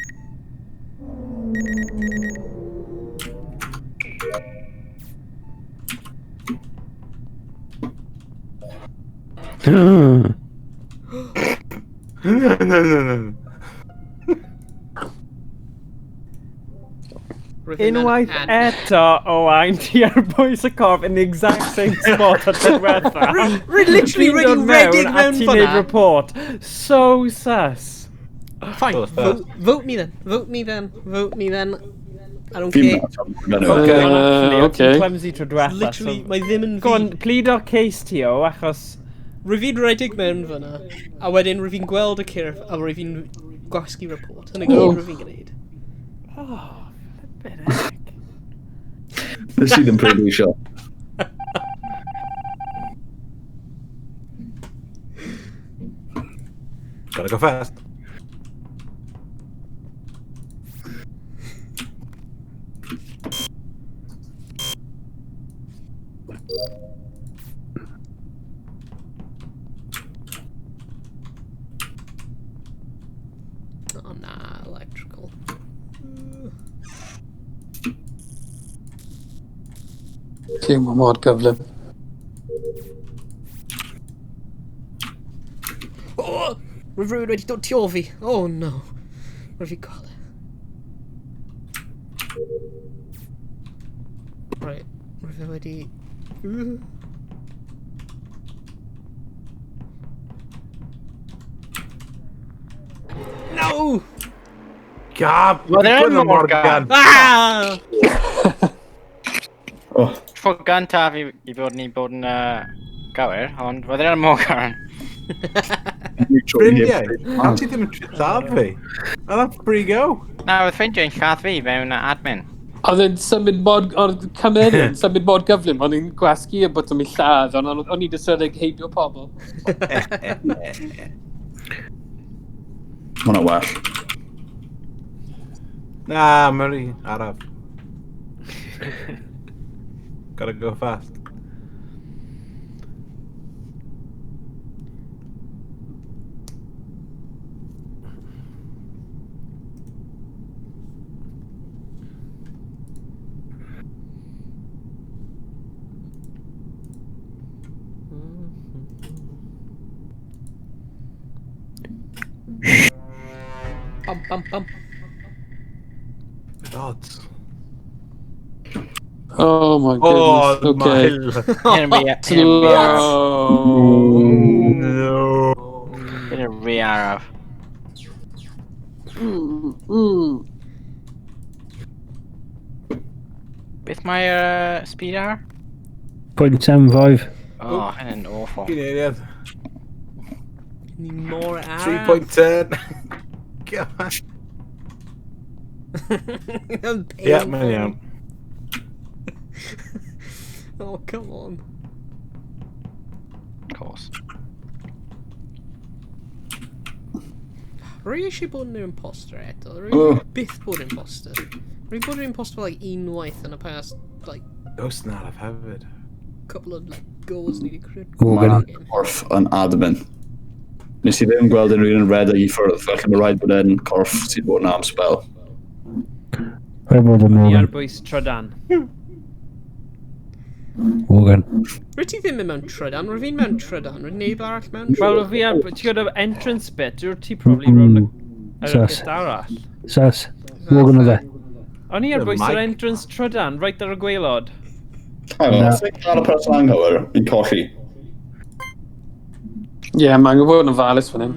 No, no, no, no. Rwy'n mynd Unwaith an- eto, Owain, ti ar bwys y corff in the exact same spot at diwetha. Rwy'n literally Ti'n wedi dod mewn redeg a mewn ti'n fan'na. neud report. So sus. Fine, vote me then. Vote me then. Vote me then. I don't Fi'n care. meddwl. Okay. Okay. Ti'n clumsy tro diwetha. Literally, mae ddim yn Go on, fi. plead o'r case ti o, achos... Rwy fi'n rhedeg mewn fyna, a wedyn rwy fi'n gweld y cyrff, a rwy fi'n gwasgu report. Hynny gyd rwy fi'n gwneud. Oh, flippin' heck. Nes i ddim pleidleisio. Gotta go fast. Oh, na, electrical. Ti'n mor gyflym. Oh! Rwyf rhywun wedi dod tu ôl fi. Oh no. Rwyf fi gweld e. Right, rwyf fi wedi... No! God, Well, they're in Morgan. Ah! Oh, Tro gyntaf i fod ni bod yn gywir, ond roedd e'n Morgan. Ffrindiau, pam ti ddim yn lladd fi? A that's free go. Na, roedd ffrindiau'n lladd fi mewn admin. Oedd e'n symud mod, oedd cymeriad yn symud mod gyflym, o'n i'n gwasgu y botwm i lladd, ond o'n i'n jyst rhedeg heibio pobl. Hwna well. Na, Murray, araf. Gotta go fast. Bum, bum, bum. Odds. Oh my goodness, Oh, okay. my. Slow. No. Hyn yn rhy araf. Beth mae'r speed ar? 0.75. Oh, hyn yn awful. Un eiliad. Ni mor araf. 3.10. God. Ie, mae'n iawn. Oh, come on. Of course. Rwy eisiau bod yn imposter eto. Rwy Oh. byth bod yn imposter. Rwy bod yn imposter like unwaith yn y past like Ghost yn araf hefyd. couple of like goals ni wedi creu. Morgan. Corff yn admin. Nes i ddim gweld unrhyw un yn redeg i ffwrdd, felly mae rhaid bod e'n corff sydd bod yn am spel. Rhaid bod yn Ni ar Morgan. bwys trydan. Morgan. Rwy ti ddim yn mewn trydan, rwy fi'n mewn trydan, rwy neb arall mewn trydan. Wel, fi ar... Ti'n gwybod y entrance bit, yw'r ti probably round y ar y Sus. bit arall. Sus. Morgan oedd e. O'n i ar The bwys yr mic. entrance trydan, right ar y gwaelod. Hang on, os ni'n cael y person anghywir, ni'n colli. Ie, yeah, mae'n gwybod yn ofalus fan hyn.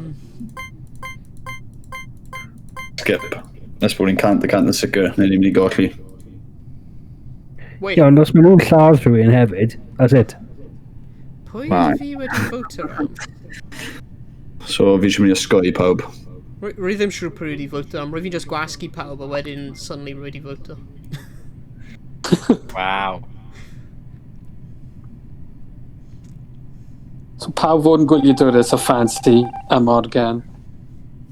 Skip. Nes bod ni'n 100% yn sicr, neu ni'n mynd i golli. Wait, Ie, ond os maen nhw'n lladd rhywun hefyd, that's it. pwy Right. fi wedi voter am? So fi eisiau mynd i osgoi pawb. Rwy ddim siŵr pwy wedi voter am, rwy fi'n just gwasgu pawb a wedyn suddenly rwy wedi voter. Wow. So pawb fod yn gwyliadwrus a fancy a Morgan.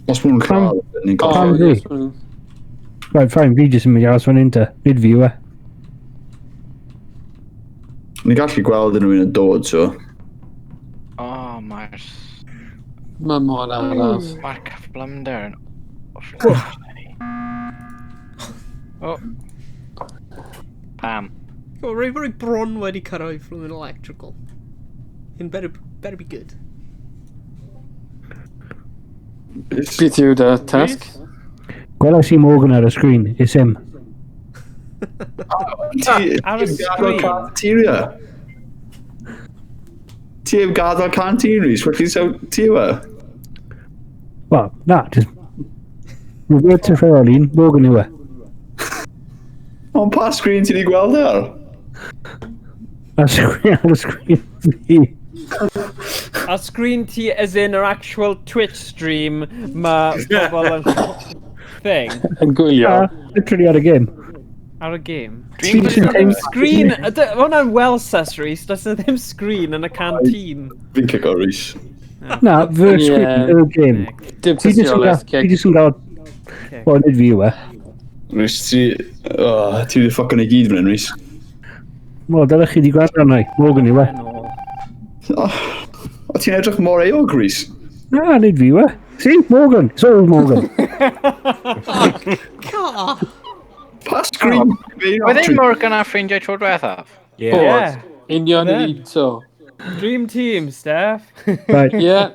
Os maen nhw'n lladd, ni'n Oh, Pam colli. fi? yes, mm. Right, fine, fi jyst yn mynd i aros fan hyn te. Nid fi yw e. Ni'n gallu gweld unrhyw un yn dod, so. Oh, mae'r... Mae mor araf. Mae'r cyflymder yn... awful. Oh. Pam. Go, rwy rwy bron wedi cyrraedd from an electrical. Hyn better, better be good. Beth yw dy tasg? Gwelais i Morgan ar y sgrin, it's him. Ti Ar y heb gadael sgrin. cafeteria. Ti heb gadael canteen, Rhys, felly so ti yw e? Wel, na, just Revert to rheol un, Morgan yw e. Ond pa sgrin ti wedi gweld e ar? Ar sgrin, ar y sgrin fi. Ar sgrin ti as in yr actual Twitch stream mae pobl yn thing. Yn gwylio. Literally ar y game. Ar y game. Dwi'n Ddim sgrin! Hwnna'n well sus, Rhys. Does na ddim sgrin yn y canteen. Fi'n cico Rhys. Na, fy sgrin y game. Dim tystiolaeth, Fi jyst yn gael... Wel, nid fi yw e. Rhys, ti... Ti wedi ffocio ni gyd fan hyn, Rhys. Wel, dylech chi wedi gwrando arna i. Morgan yw e. O, ti'n edrych mor euog, Rhys. Na, nid fi yw e. See, Morgan. It's always Morgan. God. Pa sgrin? Oedd ein Morgan a ffrindiau tro diwethaf? Yeah. Union yr un so. Dream team, Steph. Right. Yeah.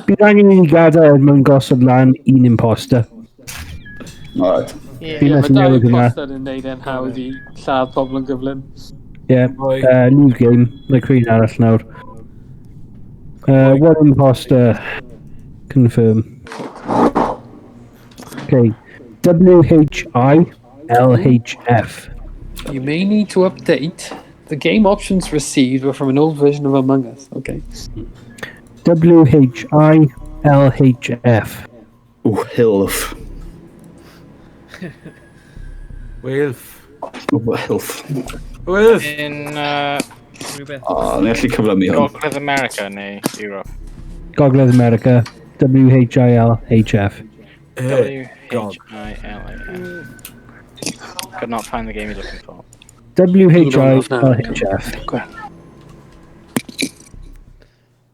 Bydd angen i ni gadael mewn gosod lan un imposter. Alright. Yeah, Fi'n mae methu dau newid hwnna. imposter yn neud e'n hawdd i lladd pobl yn gyflym. Yeah, leave game. Mae creu un arall nawr. One imposter. Confirm. Okay. W-H-I-L-H-F. You may need to update. The game options received were from an old version of Among Us. Okay. W-H-I-L-H-F. Ooh, Hilf. Wilf. Wilf. Wilf. In Rhywbeth. O, ni allu cyflymu hwn. Gogledd America neu Europe? Gogledd America. W-H-I-L-H-F. W-H-I-L-A-F. Could not find the game you're looking for. W-H-I-L-H-F.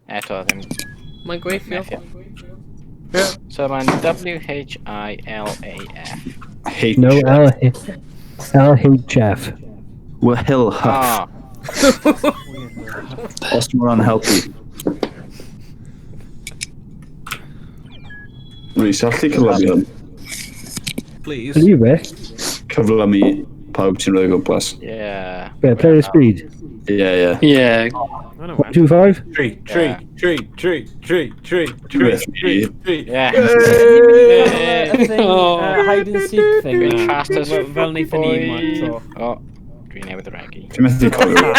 Eto, ddim... Mae'n gweithio. So mae'n W-H-I-L-A-F. H. No, L-H-F. Well, Huff. Ah, Os ti'n hwnna'n helpu. Rhys, allu cyflymu hwn? Please. Ydy be? Cyflymu pawb ti'n rhoi o gwmpas. yeah. Be, player speed. Ie, ie. Yeah. 1, 2, 5? 3, 3, 3, 3, 3, 3, 3, 3, 3. Yeah. Y thing, hide and seek thing. Dwi'n na. fast as Fel wnaethon ni un tro. O, dwi'n newydd regu. Ti'n methu cofio. Un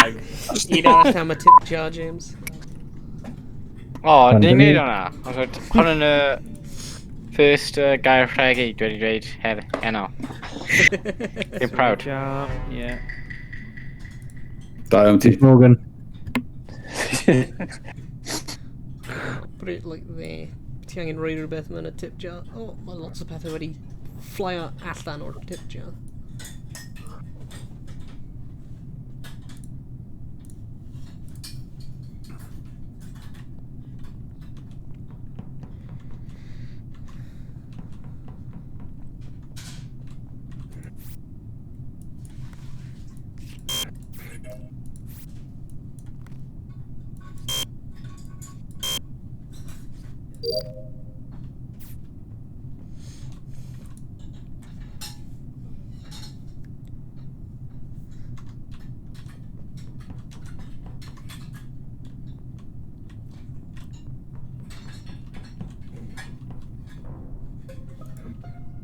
arall am y tip jar, James. O, Pan ni'n dyn neud ni- hwnna. Hwn yn y first gair rhegi dwi wedi dweud heno. Dwi'n proud. Yeah. Da iawn ti. Morgan. Put it like there. Ti angen rhoi rhywbeth mewn y tip jar. Oh, mae lots o pethau wedi flyo allan o'r tip jar.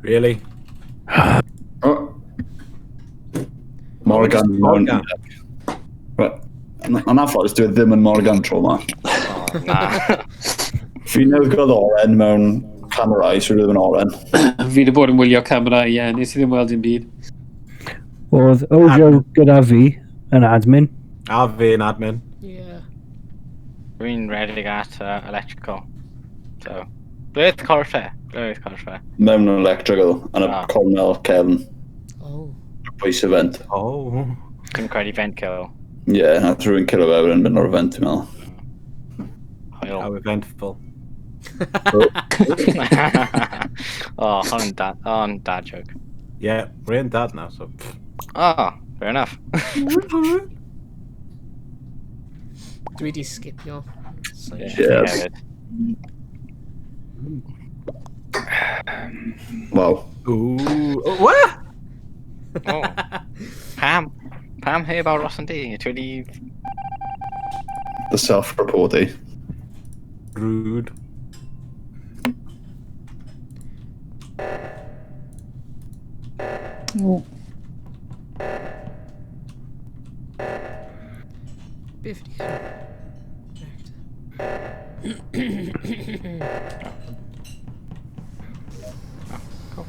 Really? Oh. Morgan. Morgan. Right. Yn anffodus, dwi ddim yn Morgan tro ma. Na. Fi newydd gweld oren mewn camerau, so dwi ddim yn oren. Fi wedi bod yn wylio camera, ie, yeah, nes i ddim weld dim byd. Oedd Ojo gyda fi yn admin. A fi yn admin. Yeah. Dwi'n redeg at electrical. So, ble oedd corff e? Ble oedd corff e? Mewn electrical, yn y Ah. cornel cefn, Oh. pwys event. Oh. Dwi'n credu vent kill. Ie, yeah, nath rhywun cyrra fe wedyn mynd o'r event, dwi'n meddwl. Hoel. How eventful. Oh, hwn yn dad, oh, yn dad joke. Yeah, we're in dad now, so. pff. Oh, fair enough. Dwi di skipio. So, Yeah, Yeah. hefyd. Wow. Ooh. Oh, what? Oh. Pam. Pam heb ar Ross and D. Ti wedi... The self-report, eh? Rude. Oh. Beth ydi hyn? Cool.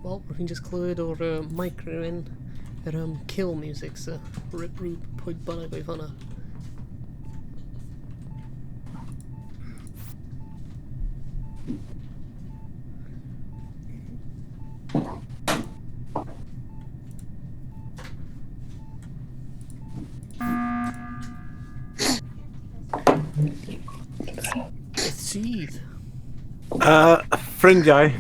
Wel, rwy'n just clywed o'r mic rhywun yr kill music, so rip rŵb pwy bynnag oedd hwnna. Beth sydd? Ffrindiau,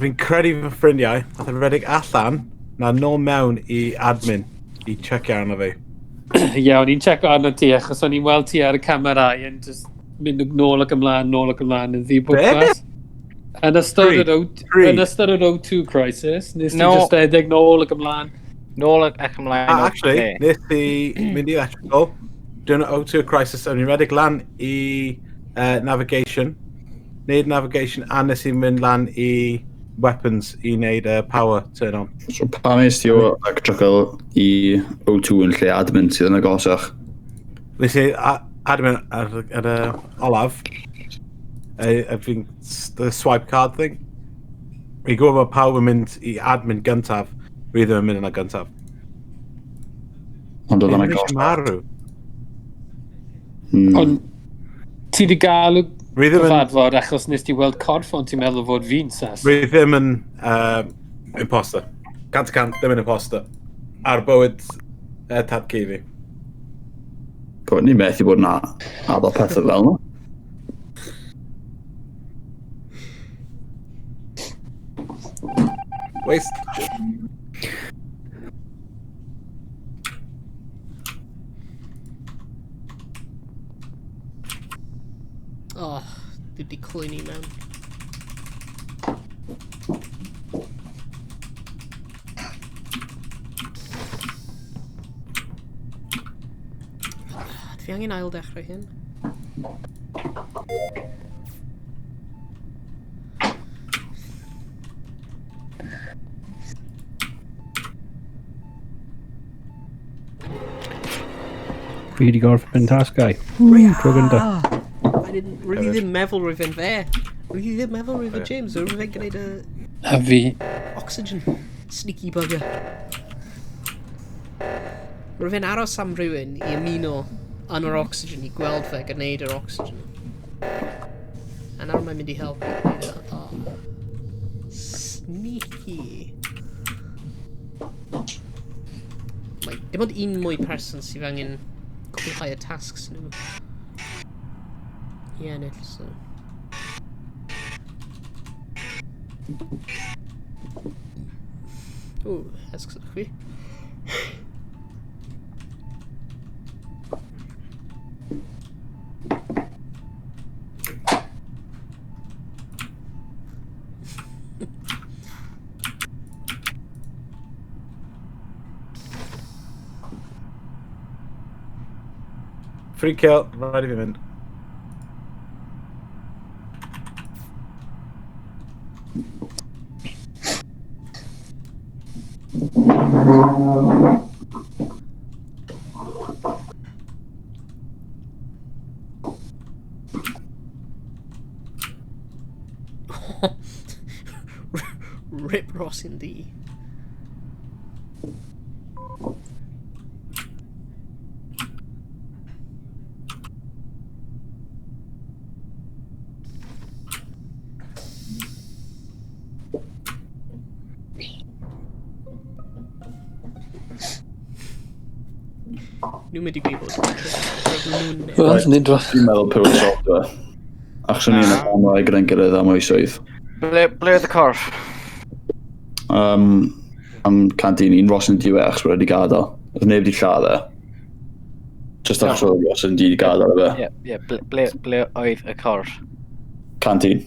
fi'n credu fy ffrindiau, nath e redeg allan, na nôl mewn i admin, i checio arno fi. Ie, o'n i'n checo arno ti, achos o'n i'n weld ti ar y camerau yn just mynd nôl ac ymlaen, nôl ac ymlaen yn ddibwrpas. Yn ystod yr yn ystod yr O2 crisis, nes ti just redeg nôl ac ymlaen. Nôl ac ymlaen. Actually, nes i mynd i electrical, during the O2 crisis, o'n i'n redeg lan i navigation, neud navigation, a nes i mynd lan i weapons i wneud power turn on. So pam es ti o electrical i O2 yn lle admin sydd yn agosach? Nes i admin ar y olaf, fi'n the swipe card thing. Fi'n gwybod bod pawb yn mynd i admin gyntaf, fi ddim yn mynd yna gyntaf. Ond oedd yn agosach. Marw. Ond ti di gael cyfarfod achos nes ti weld corff ond ti'n meddwl fod fi'n sas. Rwy ddim yn imposter. 100% ddim yn imposter. Ar bywyd tad cu fi. Gwyd, ni'n methu bod yn addo pethau fel yna. Waste. Oh, dwi di clwyni mewn. Dwi angen ail dechrau hyn. Fi wedi gorffen tasgau. Tro gynta. I didn't really ddim meddwl roedd fe'n fe. Really ddim meddwl roedd fe James, roedd fe'n gwneud y... A fi. Oxygen. Sneaky bugger. Roedd fe'n aros am rhywun i ymuno yn yr oxygen, i gweld fe gwneud yr oxygen. A nawr mae'n mynd i helpu gwneud e. Oh. Sneaky. Like, dim ond un mwy person sydd angen cwblhau y tasks nhw. I ennill, so... Ww, esguswch fi. Free kill, rhaid i fi mynd. Rip Ross in D. Nhw'n mynd i gwybod. Wel, ni'n dro. Dwi'n meddwl pwy o'r software. Achos o'n i'n y camera gyda'n gilydd am oesoedd. Ble, ble oedd y corff? Am canteen un, Ross yn diwe achos wedi gadael. Oedd neb wedi lladd e. Just achos oedd Ross yn di gadael e. Ie, ie, ble oedd y corff? Canteen.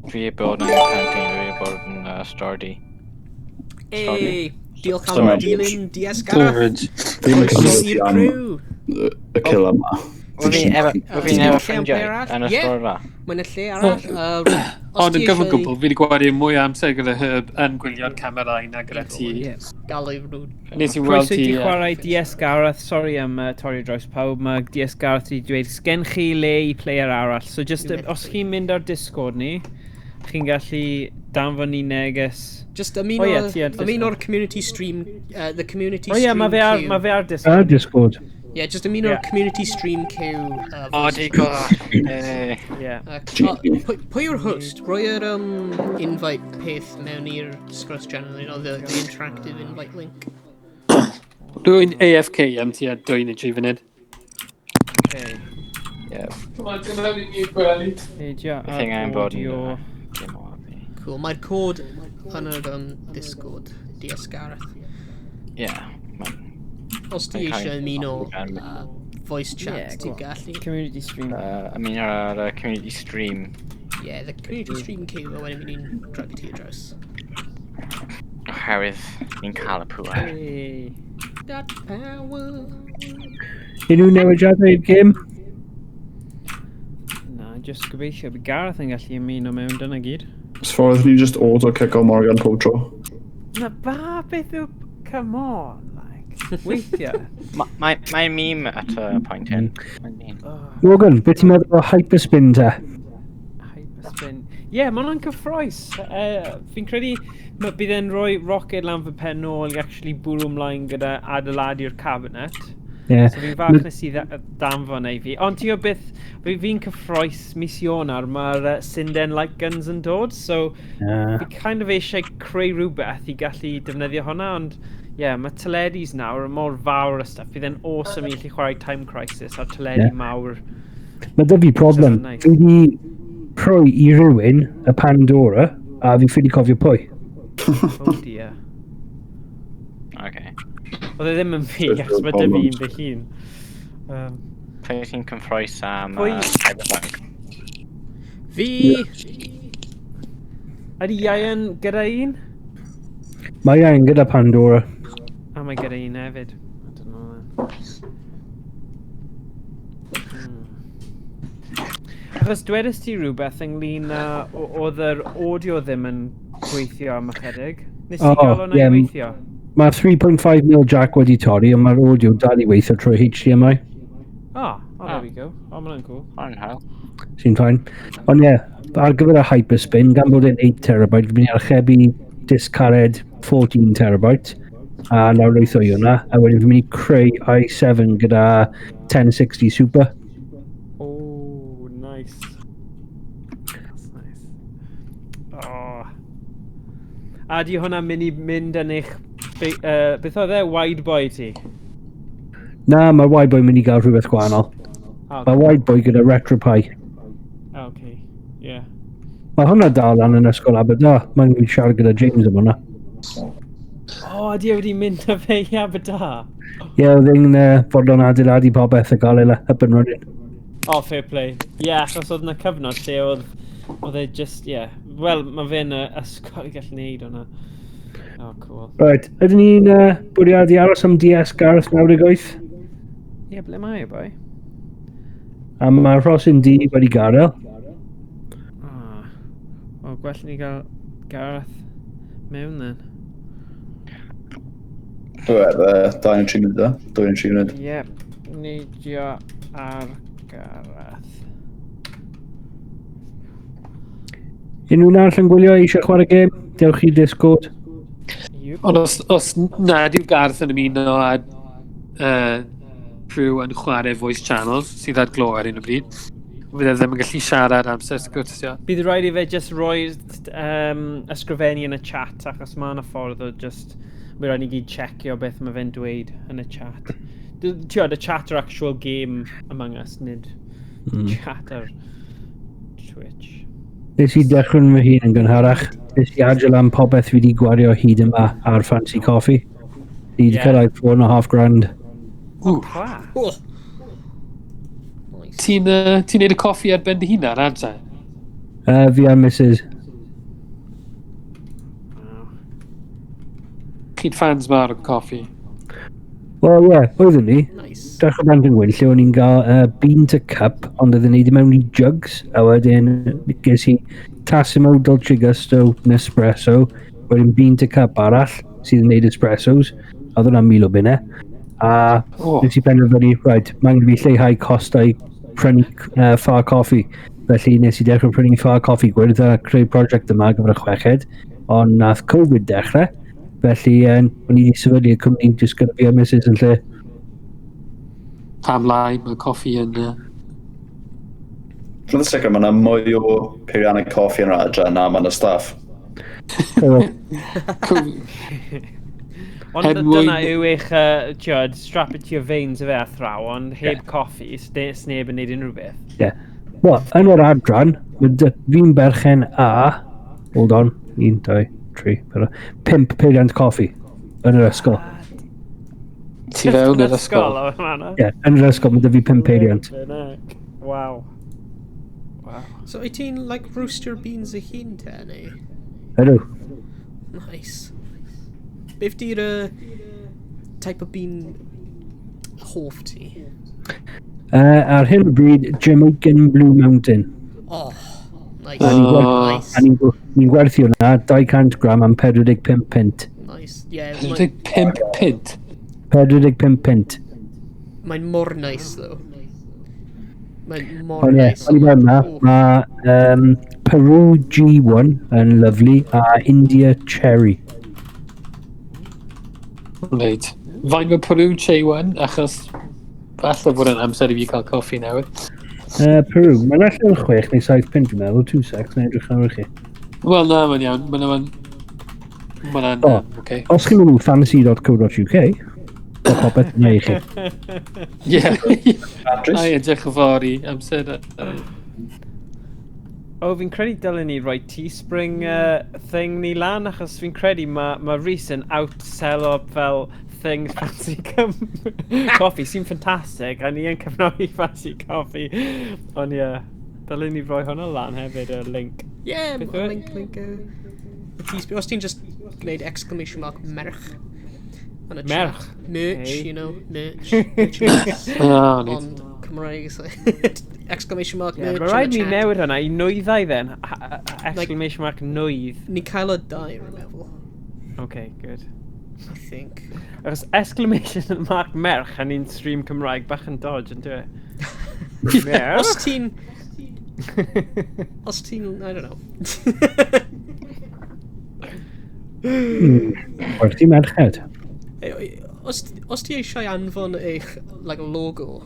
Dwi wedi bod yn canteen, dwi wedi bod yn stordy. Ei, diolch am dilyn DS Gareth. Ddim yn Croeso i'r cysylltu am crew. y kill yma. Wyf fi'n efo ffrindiau yn y storfa. Mae'n y lle arall. Ond yn gyfan gwbl, fi wedi gwario mwy o amser gyda Herb yn gwylio'r camerau na gyda ti. Galw nhw. Nes i weld Croeso i ti... ti chwarae DS Gareth. Sorry am torri dros pawb. Mae DS Gareth wedi dweud, sgen chi le i player arall. So just, os chi'n mynd ar Discord ni, chi'n gallu danfon ni neges. Just ymuno'r community stream, the community stream queue. O ie, mae fe ar Discord. Ar Discord. Yeah, just ymuno'r community stream queue. O, di god. Yeah. Pwy yw'r host? Roi yr invite peth mewn i'r sgwrs channel, you know, the interactive invite link. Dwi'n AFK am tua 2 neu 3 funud. Okay. Yeah. Come on, dwi'n mewn i ni gwely. Peidio I think I'm bod yn... audio. Cool, mae'r cod yn yr Discord, DS Gareth. Yeah. Os ti eisiau ymuno voice chat, ti'n gallu. Community stream. Ymuno ar y community stream. Yeah, the community stream queue, a wedyn ni'n drag ti draws. Oherwydd ni'n cael y pŵer. That power. Unrhyw newidiadau i'r gêm? Na, just gobeithio bydd Gareth yn gallu ymuno mewn dyna gyd. As ffordd ni just auto-kick o Morgan pob tro. Na ba, beth yw... Come on, like. Weithiau. Mae'n meme at y point hyn. Morgan, beth ti'n meddwl o Hyperspin te? Hyperspin. Ie, yeah, mae hwnna'n cyffroes. Fi'n credu bydd e'n rhoi rocket lan fy pen nôl i actually bwrw ymlaen gyda adeiladu'r cabinet. Yeah. So fi'n falch nes i danfon ei fi. Ond ti'n gwybod beth, fi'n cyffroes mis Ionawr, mae'r Sinden Light Guns yn dod, so fi kind of eisiau creu rhywbeth i gallu defnyddio hwnna, ond yeah, mae teledus nawr yn mor fawr a stuff. Bydd e'n awesome i allu chwarae Time Crisis ar teledu mawr. Mae dy fi problem. So nice. Fi wedi proi i rhywun y Pandora, a fi ffili cofio pwy. Oh dear. Okay. Oedd e ddim yn fi, achos mae dy fi'n fy hun. Pwy ti'n cyffroes am Cyberpunk? Fi! Ydy Ian gyda un? Mae Ian gyda Pandora. A mae gyda un hefyd. I don't know then. Achos dwedais ti rhywbeth ynglyn â oedd yr audio ddim yn gweithio am ychydig. Nes ti gael hwnna i weithio? Mae 3.5mm jack wedi torri, ond mae'r audio dal i weithio trwy HDMI. Oh, there we go. Oh, mae'n cool. Mae'n hael. Sy'n fine. Ond ie, ar gyfer y Hyperspin, gan bod e'n 8TB, fi'n mynd i archebu disc cared 14TB, a lawrlwytho i hwnna, a wedyn fi'n mynd i creu i7 gyda 1060 Super. Oh, nice. That's nice. Oh. A di hwnna'n mynd i mynd yn eich... Beth oedd e? Wide boy ti? Na, mae wide boy mynd i gael rhywbeth gwahanol. Okay. Mae wide boy gyda RetroPie. Okay, yeah. Mae hwnna dal lan yn Ysgol Aberdâr. Mae'n mynd siarad gyda James am hwnna. O, ydy e wedi mynd â fe i Aberdâr? Ie, yeah, oedd e'n fodlon adeiladu popeth a gael ei up and running. O, oh, fair play. Ie, yeah, achos oedd yna cyfnod lle oedd e just, ie. Yeah. Wel, mae fe'n ysgol i gallu neud hwnna. Oh, cool. Right, ydyn ni'n bwriadu aros am DS Gareth 98? Ie, yeah, ble mae e, boi? A mae Rhosyn D wedi gadael. Ah. Wel, gwell ni gael Gareth mewn then. Wel, 2 neu 3 munud o. 2 neu 3 munud. Yep, neidio ar Gareth. Unrhyw un arall yn gwylio eisiau chwarae gêm? Dewch i Discord. Yep. Ond os nad yw Gareth yn ymuno â rhyw yn chwarae voice channels sydd ar glo ar un o bryd, fydd e ddim yn gallu siarad amser sgwrsio. Bydd rhaid i fe just rhoi ysgrifennu yn y chat, achos mae yna ffordd o just... Mae rhaid ni gyd checio beth mae fe'n dweud yn y chat. Ti'n y chat o'r actual game Among Us, nid chat ar Twitch. Nes i dechrau'n fy hun yn gynharach. Nes i adrodd am popeth fi wedi gwario hyd yma ar Fancy Coffee. Fi wedi cyrraedd 4.5 grand. Ww. Class. Oh. Nice. Ti'n ti neud y coffi ar ben dy hunan, adre? Fi a Mrs. Wow. Chi'n fans mawr o coffi. Wel, ie, yeah, oeddwn ni. Nice. Dechrau Bant yn Gwyn, lle o'n i'n gael bean to cup, ond oedden ni wedi mewn i jugs, a wedyn ges i Tassimo, Dolce Gusto, Nespresso, wedyn bean to cup arall, sydd yn neud espressos, a oedd hwnna'n 1,000 o bunnau. A Oh. nes i penderfynu, right, mae angen i fi lleihau costau prynu ffa coffi. Felly nes i dechrau prynu ffa coffi gwyrdd a creu prosiect yma ar gyfer y chweched, ond nath Covid dechrau, felly o'n i wedi sefydlu y cwmni jyst gyda fi a Mrs yn lle. Pam lai, mae coffi yn... Dwi'n sicr, mae yna mwy o peiriannau coffi yn yr adran na mae yna staff. Ond Er mwyn- dyna yw eich, ti'od, strap it to your veins efe athrawon, heb coffi, sneb yn neud unrhyw beth. Yeah. Wel, yn yr adran, ma' fi'n berchen a, hold on, 1, 2, 3, 4, 5 peiriant coffi yn yr ysgol. Ti fewn yr ysgol. o hwnna. Ie, yeah, yn yr ysgol, mae 'da fi 5 peiriant. Wow. Wow. So, wyt ti'n, like, roast your beans y hun te, neu? Ydw. Nice. Beth di'r type of bean hoff ti? Ar hyn o bryd, Jamaican Blue Mountain. Oh, nice. A ni'n Nice. A ni'n gwerthu hwnna 200 gram am 45 pint. Nice. Yeah, mae'n 45 pint. 45 pint. Mae'n mor nice, though. Mae'n mor Ond ie, nice. o'n i fel yna, Oh, mae Peru G1 yn lovely a India Cherry. Reit. Faint mae Peru Che1, achos falle bod yn amser i fi cael coffi newydd. Peru, mae'n allan yn 6 neu 7 pint dwi'n meddwl, 2 secs, neu edrych ar i chi. Wel, na, mae'n iawn. Mae'n... Mae'n... O. Oce. Os chi'n mynd i fancy.co.uk, mae popeth yna i chi. Ie. Address? Ai, edrych yfory, amser... O, fi'n credu dylen ni roi Teespring thing ni lan, achos fi'n credu mae Rhys yn outsell-o fel things Fancy Coffee, sy'n ffantastig, a ni yn cefnogi Fancy Coffee. Ond ie, yeah, dylen ni roi hwnna lan hefyd, y link. Yeah, Beth yw e? link, link, y Teespring. Os ti'n just gwneud exclamation mark merch. Yn y chat. Merch? Merch, Hey. you know, merch. Merch. Ah, neat. Ond Cymraeg, is like, exclamation mark Yeah, merch mae yn rhaid y ni chat. newid hwnna i nwyddau then. Exclamation mark nwydd. Ni cael o dau, rwy'n meddwl. Okay, good. I think. Achos exclamation mark merch a ni'n stream Cymraeg bach yn dodge, yn dwi? Merch? Os ti'n, I don't know. Werthu merched. Os ti eisiau anfon eich like, logo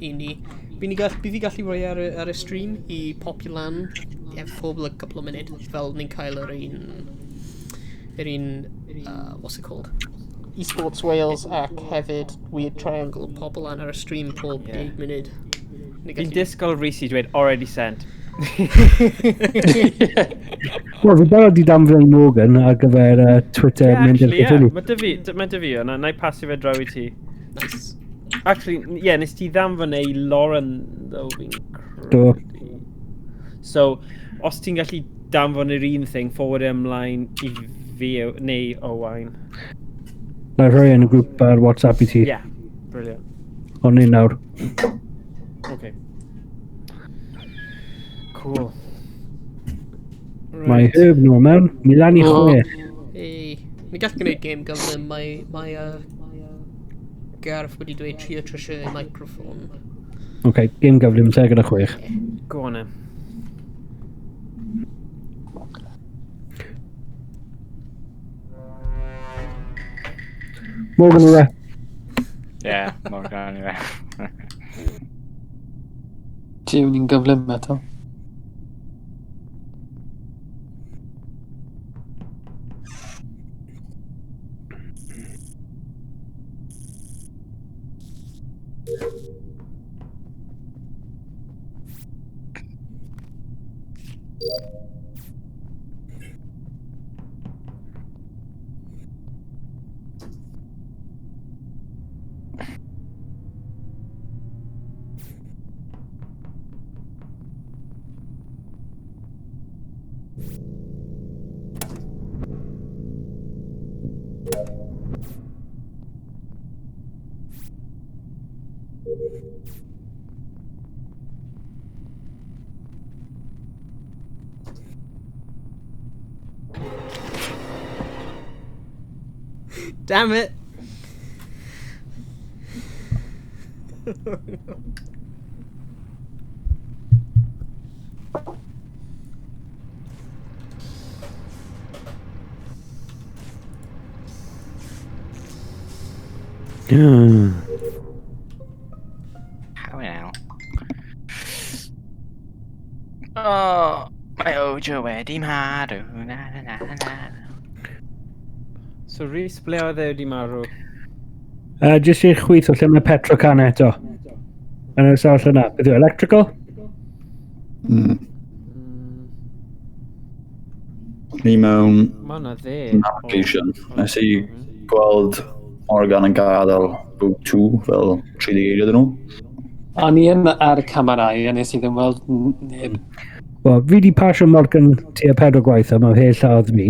i ni, bydd fi gallu rhoi ar y stream i popio lan efo pob like, couple o munud, fel ni'n cael yr un, what's it called? Esports Wales ac hefyd Weird Triangle popio lan ar y stream pob 10 munud. Ni Fi'n gallu- disgwyl Rhys i dweud already sent. Wel, fi barod i danfon i Morgan ar gyfer Twitter Yeah, mynd i'r actually, yeah. Cthulhu. Mae dy fi, mae dy fi yna, na i pasu fe draw i ti. Nice. Actually, yeah, nes ti ddanfon e i Lauren, though, fi'n Do. credu. So, os ti'n gallu danfon yr un thing, forward e ymlaen i fi neu Owain. Na i rhoi yn y grŵp ar WhatsApp i ti. Yeah, brilliant. Ond ni nawr. Okay. Cool. Mae Herb nôl mewn. Mi lan i O. 6. Ei, ni gall gwneud game gyflym, mae Gareth wedi dweud trio trwsio ei microphone. OK, game gyflym, te gyda 6. Go on then. Morgan yw e. Yeah, Morgan anyway. Jiw, ni'n gyflym eto. Damn it! How now? Oh, mae Ojo wedi marw. Na, na, na, na, na. So Rhys, ble oedd e wedi marw? Jyst i'r chwith o lle mae Petrocan eto. Yn y safle yna. Beth yw, electrical? Ni mewn Mae hwnna dde. navigation. Nes i gweld Morgan yn gadael O2 fel 30 eiliad yn ôl. O'n i yn ar y camerau a nes i ddim weld neb. Wel, fi di pasio Morgan tua 4 gwaith a mae fe lladd fi.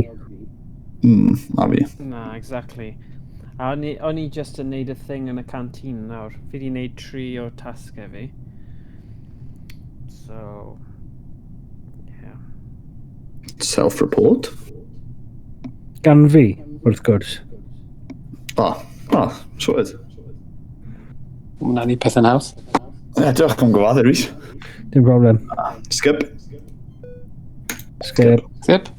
Na fi. Na, exactly. A o'n i just yn neud y thing yn y canteen nawr. Fi di neud 3 o'r tasgau fi. So, yeah. Self-report? Gan fi, wrth gwrs. Ah, sorted. Hwna'n i pethau'n haws. Ie, diolch am gyfadde, Rhys. Dim problem. Skip. Skip. Skip.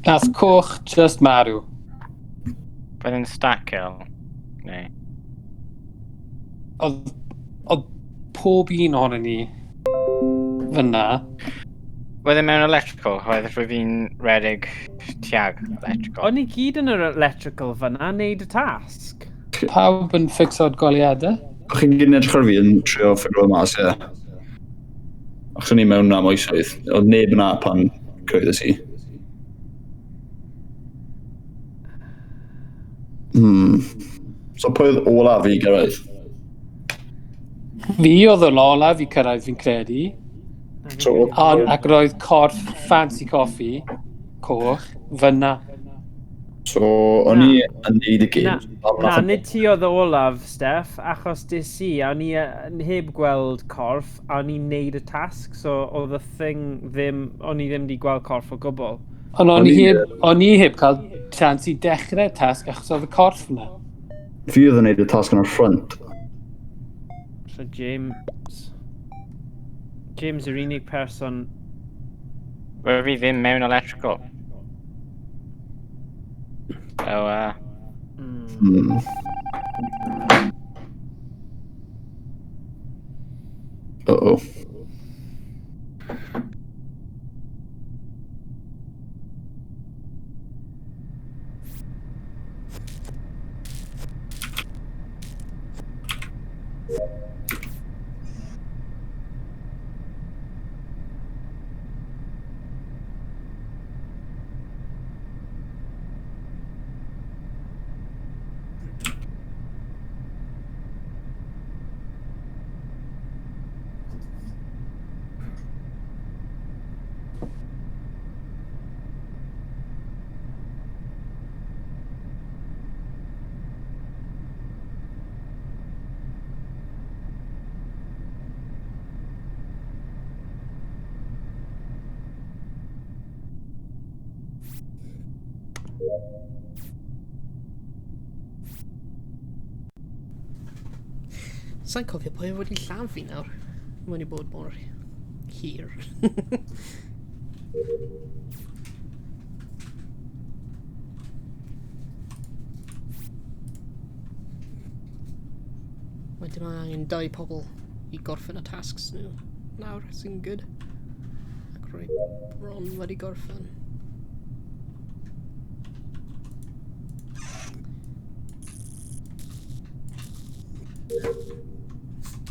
Nath coch just marw. Bydd yn stack kill. Neu. Oedd pob un ohono ni fyna. Bydd e mewn electrical, oedd rwy fi'n redeg tuag electrical. O'n i gyd yn yr electrical fyna, neud y tasg. Pawb yn fixo'r goleuadau. O'ch chi'n gyd yn edrych ar fi yn trio ffigro mas, ie. Achos o'n i mewn am oesoedd. Oedd neb yna pan cyrraeddes i. So pwy oedd olaf i gyrraedd? Fi oedd yn olaf i cyrraedd, fi'n credu. So, Ond, ac roedd corff Fancy Coffee, coch, fyna. So, o'n i yn neud y Na, gêm. na, nid ti oedd y olaf, Steff, achos des i, a o'n i heb gweld corff, a o'n i'n neud y tasg, so oedd y thing ddim, o'n i ddim wedi gweld corff o gwbl. Ond o'n i O'n i, heb, o'n i heb cael chance i dechrau tasg achos oedd y corff yna. Fi oedd yn neud y tasg yn y front. So James... James yw'r unig person... Wel, fi ddim mewn electrical. So, Uh-oh. Sa'n cofio pwy wedi lladd fi nawr. Mae wedi bod mor hir. Mae dim angen dau pobl i gorffen y tasks nhw nawr, sy'n good. Ac rwy bron wedi gorffen.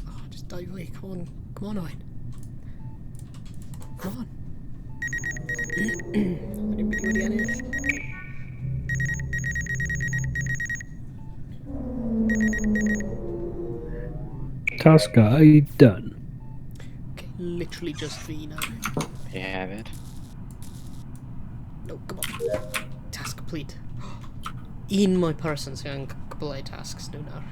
Oh, just dau fwy. Come on. Come on, Owen. Come on. Wedi wedi ennill. Task guy done. Okay, literally just fi now. Fi hefyd. No, come on. Task complete. Un mwy person sy'n angen cwblhau tasks nhw nawr.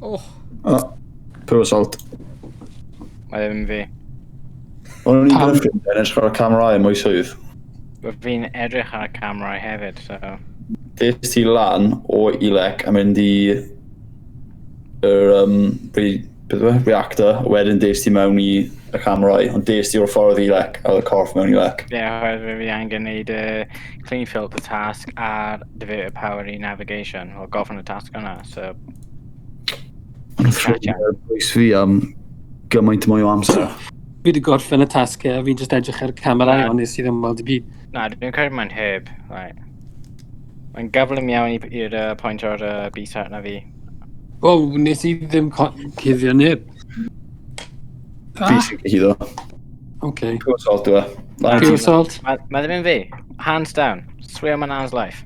Oh, Ah, Pure assault. Mae ddim fi. O'n i'n Pam? gyda ffrindiau yn edrych ar y camerau am oesoedd. Wel, fi'n edrych ar y camerau hefyd, so... Des ti lan o Elec a mynd i yr beth yw e? Reactor, a wedyn des ti mewn i y camerau, ond des ti o'r ffordd Elec a oedd y corff mewn Elec. Ie, yeah, oherwydd fi angen neud y clean filter task a'r diverter power i navigation. Wel, gorffen y tasg yna, so... Ond oedd ffrindiau ar bwys fi am gymaint mwy o amser. Fi wedi gorffen y tasgau, fi'n just edrych ar y camerau, ond nes i ddim weld y byd. Na, dwi'n credu mae'n herb. Right. Mae'n gyflym iawn i'r pwynt o'r bys arna fi. O, nes i ddim cuddio neb. Fi Ah, sy'n cyhuddo. okay. Pure assault yw e. Lan i Pure ti. assault. Mae ddim yn fi. Hands down. Swear on my nan's life.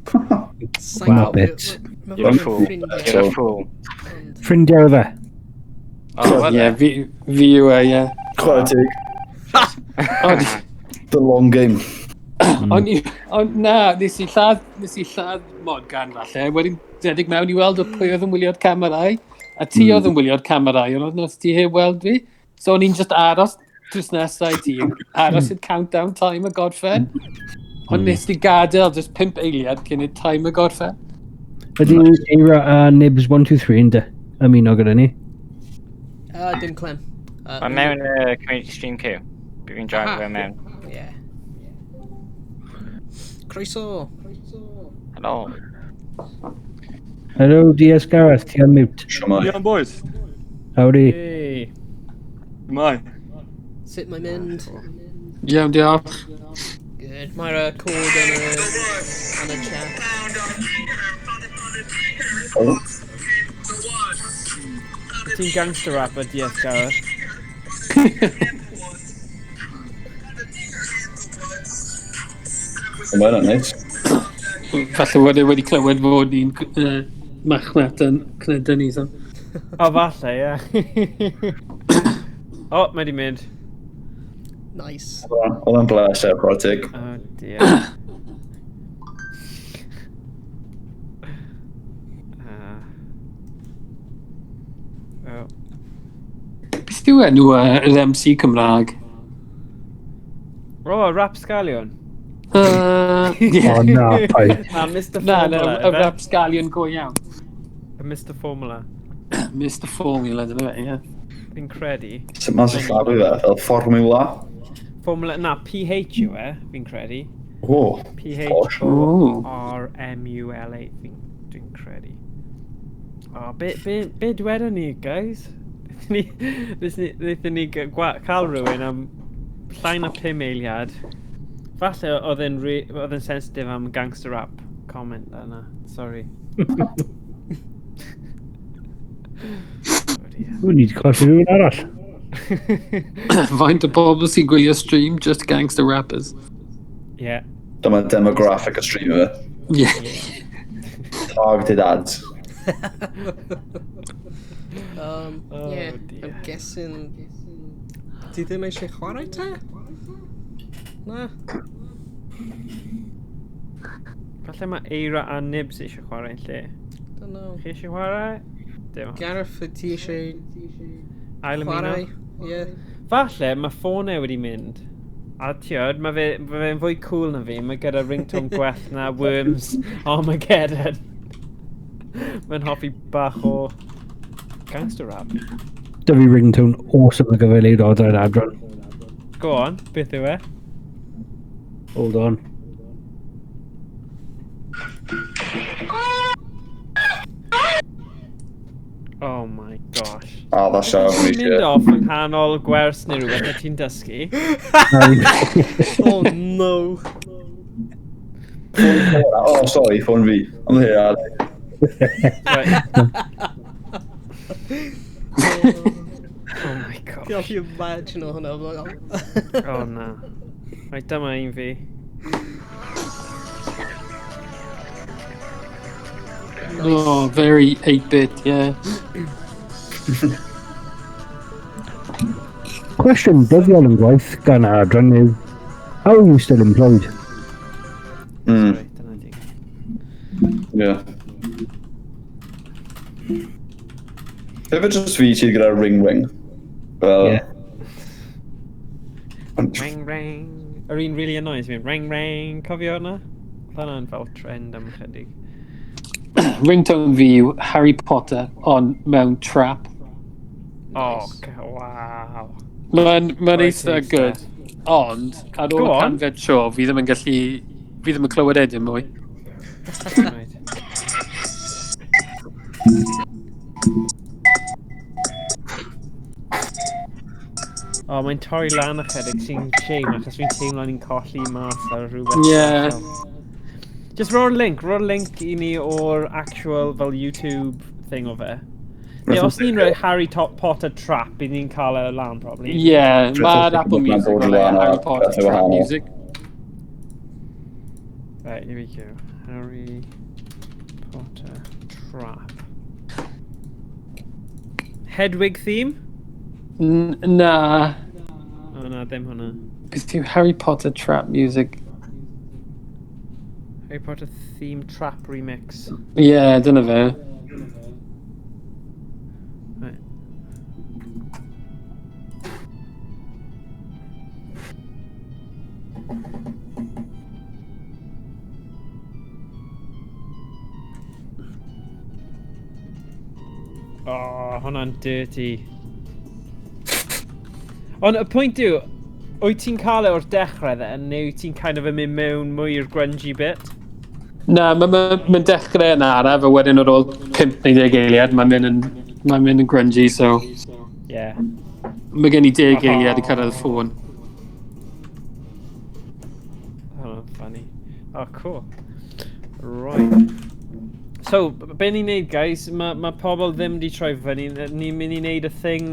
sa'n Wow. cofio- Muppets. You're a ma' fool. ffrindiau, You're a fool. ond- Ffrindiau fe. Oh, Ie, fi yw e, ie. Chwarae teg. Ond, The long game. ond, ond na, nes i lladd Morgan falle, wedyn redeg mewn i weld o pwy oedd yn wylio'r camerau, a ti oedd yn wylio'r camerau, ond oedd ti heb weld fi. So o'n i'n just aros drws nesau i ti, aros i'r countdown time y gorffen. Ond nes ti gadael just 5 eiliad cyn i'r time y gorffen. Ydy Eira a Nibs 1, 2, 3 yn ymuno gyda ni? Dim clem. Mae mewn y community stream queue. Fi fi'n drive Aha. fe mewn. Yeah. Croeso. Helo. Hello, DS Gareth, ti on mute. Siwmai. Iawn, boys. Howdy. Hey. Mai. Sut mae'n mynd? Iawn, diolch. Good. Mae'r cod yn y, yn y chat. Oh. Ti'n gangster rapper, DS Gareth. Mae hwnna'n neis. Falle bod e wedi clywed fod ni'n machnat yn cnydyn ni. So. O, falle, ie. O, mae di mynd. Nice. Oedd o'n bleser, chwarae teg. Oh, dear. Oh. Beth yw enw yr MC Cymraeg? O, Rapsgalion. Yeah. O, na, paid. Na, Mr Na, Formula. na, y ife? Rapsgalion go iawn. Y Mr Formula. Mr Formula, dyna fe, ie. Fi'n credu. Sut mae'n sillafu fe? Fel Formula? Formula, na, PH yw e, fi'n credu. O, posh. P-H-O-R-M-U-L-A, dwi'n credu. O, be dwedon ni, guys? Wnaethon ni cael rhywun am llai na 5 eiliad. Falle oedd e'n sensitif am gangster rap comment yna. Sorry. Oh dear. Ww, ni wedi colli rhywun arall. Faint o bobl sy'n gwylio stream, just gangster rappers. Yeah. Dyma demographic y stream fe. Yeah. Targeted ads. Oh, Yeah, dear. I'm guessing... Ti ddim eisiau chwarae te? Na? Falle mae Eira a Nibs eisiau chwarae yn lle. Don't know. Chi eisiau chwarae? Dim. Gareth, wyt ti eisiau Ail ymuno? chwarae? Yeah. Falle mae ffôn e wedi mynd. A tiod, mae fe'n fwy cool na fi. Mae gyda ringtone gwell na Worms Armageddon. Mae'n hoffi bach o gangster rap. Dy fi ringtone awesome ar gyfer aelodau'r adran. Go on, beth yw e? Hold on. Oh my gosh. Ah, that's siarad Ti'n fi mynd eisiau. off yng nghanol gwers neu rhywbeth a ti'n dysgu. Oh no. Oh, sorry, ffôn fi. I'm here, Ad. Right. Oh my gosh. Ti'n gallu imagine o hwnna. Oh na. Right, dyma un fi. Oh, very 8-bit, yeah. Cwestiwn dyddiol yn gwaith gan yr adran yw, how are you still employed? Sorry, dyna di. Yeah. Fe just fi sydd gyda ring ring. Fel... Yeah. Ring ring. Yr un really annoying sy'n mynd ring ring. Cofio hwnna? Oedd hwnna'n fel trend am chydig. Ringtone fi yw Harry Potter on mewn trap. Oh, wow. Mae'n ma Quite eitha taste good. Ond, ar ôl Go y on. canfed tro, fi ddim yn gallu... Fi ddim yn clywed e dim mwy. Right. O, oh, mae'n torri lan ychydig sy'n shame achos fi'n teimlo ni'n colli mas ar rhywbeth. Yeah. Just ro'r link, ro'r link i ni o'r actual fel YouTube thing o fe. Neu os ni'n rhoi Harry Potter trap, bydd ni'n cael e lan probably. Yeah, mae'r Mae'n Apple Music dod o'n lan Harry ar Potter pethau trap wahanol. music. Right, here we go. Harry Potter trap. Hedwig theme? Na. O na, ddim hwnna. Beth yw Harry Potter trap music? Harry Potter theme trap remix. Yeah, dyna fe. Right. Oh, hwnna'n dirty. Ond y pwynt yw, Wyt ti'n cael e o'r dechrau then, neu wyt ti'n kind of yn mynd mewn mwy i'r grungy bit? Na, mae'n ma dechrau yn araf, a wedyn ar ôl 5 neu 10 eiliad, mae'n mynd yn, ma mynd yn grungy, so... Yeah. Mae gen i 10 eiliad i cyrraedd y ffôn. Oh, funny. Oh, cool. Right. So, be ni'n neud, guys, mae ma pobl ddim di troi fyny. Ni'n mynd i neud y thing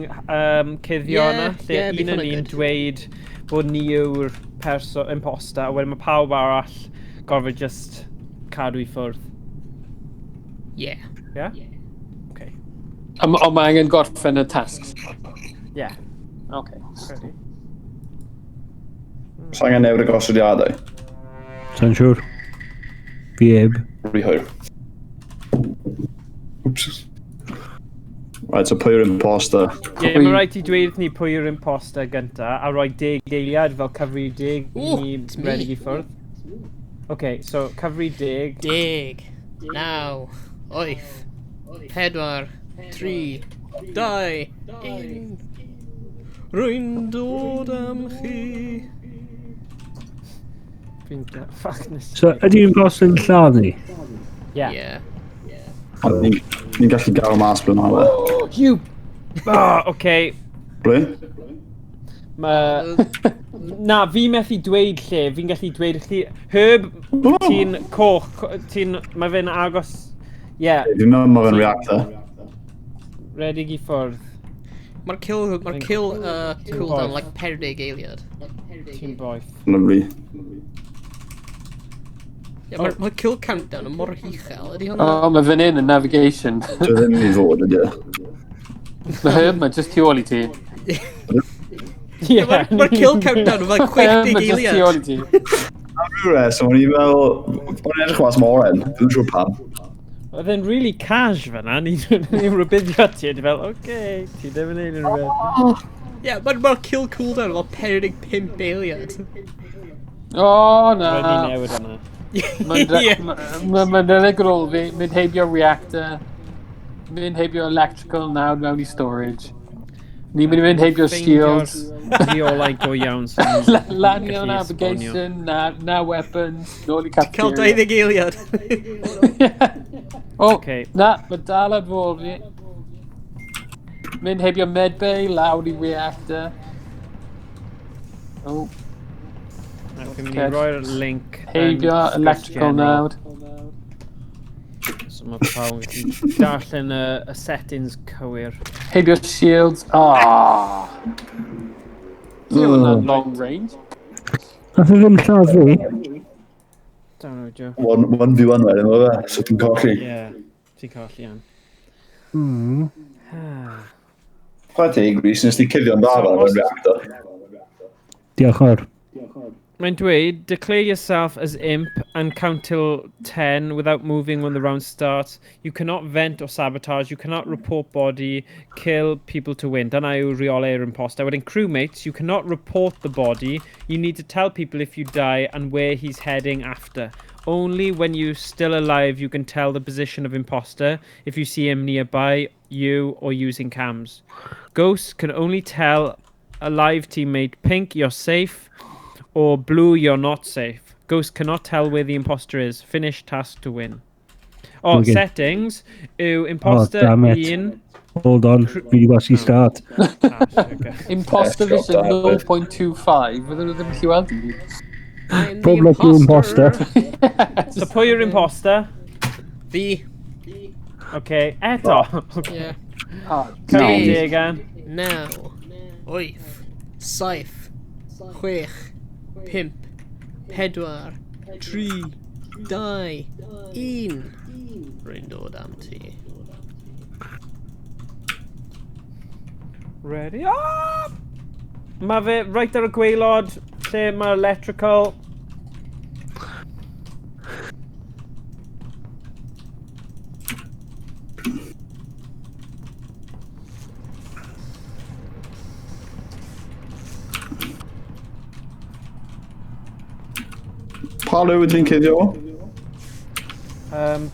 cuddio yna, lle yeah, un o'n ni'n dweud bod ni yw'r person imposter, a wedyn mae pawb arall gorfod just cadw i ffwrdd. Yeah. Yeah? Okay. Ond mae angen gorffen y tasks. Yeah. Okay. Ready. Sa angen newid y gosodiadau. Sa'n siŵr. Fi heb. Rhy hwyr. Oops. Right, so pwy yw'r imposter? Ie, yeah, mae rhaid ti dweud wrth ni pwy yw'r imposter gynta, a rhoi 10 eiliad fel cyfri 10 i Ooh, ni it's me. redeg i ffwrdd. Okay, so cyfri 10. 10, 9, 8, 4, 3, 2, 1. Rwy'n dod am chi. Fi'n... Fuck, nes... So, ydy'r imposter yn lladd ni? Yeah. Yeah. Ond Ni'n gallu gael mas ble mae fe. You... Oh, okay. Ble? Ma... Na, fi methu dweud lle, fi'n gallu dweud chi... Herb, ti'n coch, ti'n... Mae fe'n agos... Yeah, Fi'n meddwl mae fe'n reactor. redig i ffwrdd. Mae'r kill cooldown boeth. like 40 eiliad. Ti'n boeth. Lovely. Yeah, mae'r ma kill countdown yn mor uchel. Ydy hwnna? Oh, mae fan hyn yn navigation. Dwi ddim i fod, ydy e. Mae Herb, mae just tu ôl i ti. Yeah. Mae'r kill countdown yn like Herb, 60 mae just tu ôl eiliad. i ti. Am ryw reswm, o'n i fel... O'n i'n edrych mas mor oren. Ddim yn siŵr pam. Oedd e'n really cash fyna, ni'n ni rhybuddio ti, a ti fel, okay, ti ddim yn neud unrhyw beth. Yeah, mae'r ma kill cooldown fel 45 eiliad. Oh, na. Rhaid ni newid hwnna. Mae'n Yeah. Mae'n rhedeg ar ôl fi, mynd heibio reactor, mynd heibio electrical nawr mewn i storage. Ni'n mynd i mynd heibio shields. Rheolau go iawn sy'n Lan i gallu navigation, na weapons, nôl i Cael cafeteria. 20 eiliad. Oh, Okay. na, mae dal ar fôl fi. Mynd heibio medbay, lawr i reactor. Oh, Fi'n mynd i roi'r link yn heibio Sgwrs electrical General, nawr. So mae pawb yn gallu darllen y settings cywir. Heibio shields. Ah. Hwnna'n long range. Nath o ddim lladd fi. Down Joe. 1v1 wedyn, oedd e? So ti'n colli. Yeah, ti'n colli am. Chwarae teg, Rhys, nes ti cuddio'n dda So, fan os- yn reactor. Diolch o'r. Mae'n dweud, declare yourself as imp and count till 10 without moving when the round starts. You cannot vent or sabotage. You cannot report body. Kill people to win. Dyna yw rheolau'r imposter. Wedyn crewmates, you cannot report the body. You need to tell people if you die and where he's heading after. Only when you're still alive you can tell the position of imposter if you see him nearby you or using cams. Ghosts can only tell a live teammate, pink, you're safe, or blue, you're not safe. Ghost cannot tell where the imposter is. Finish task to win. Oh, Okay. settings yw imposter Oh, damn it. 1. Hold on, fi wedi gwasgu start. Ah, okay. Imposter Yeah, vision drop that. 0.25. Fydden nhw ddim yn gallu weld i I'm the Pob lwc i'w imposter. So pwy yw'r imposter? Fi. Okay, eto. Okay. Yeah. Oh, Cyfri Deg. degan. 9, 8, 7, 6, 5, 4, 3, 2, 1. Rwy'n dod am ti. Ready? Ah! Mae fe right ar y gwaelod, lle mae electrical. Pa le wyt ti'n cuddio o?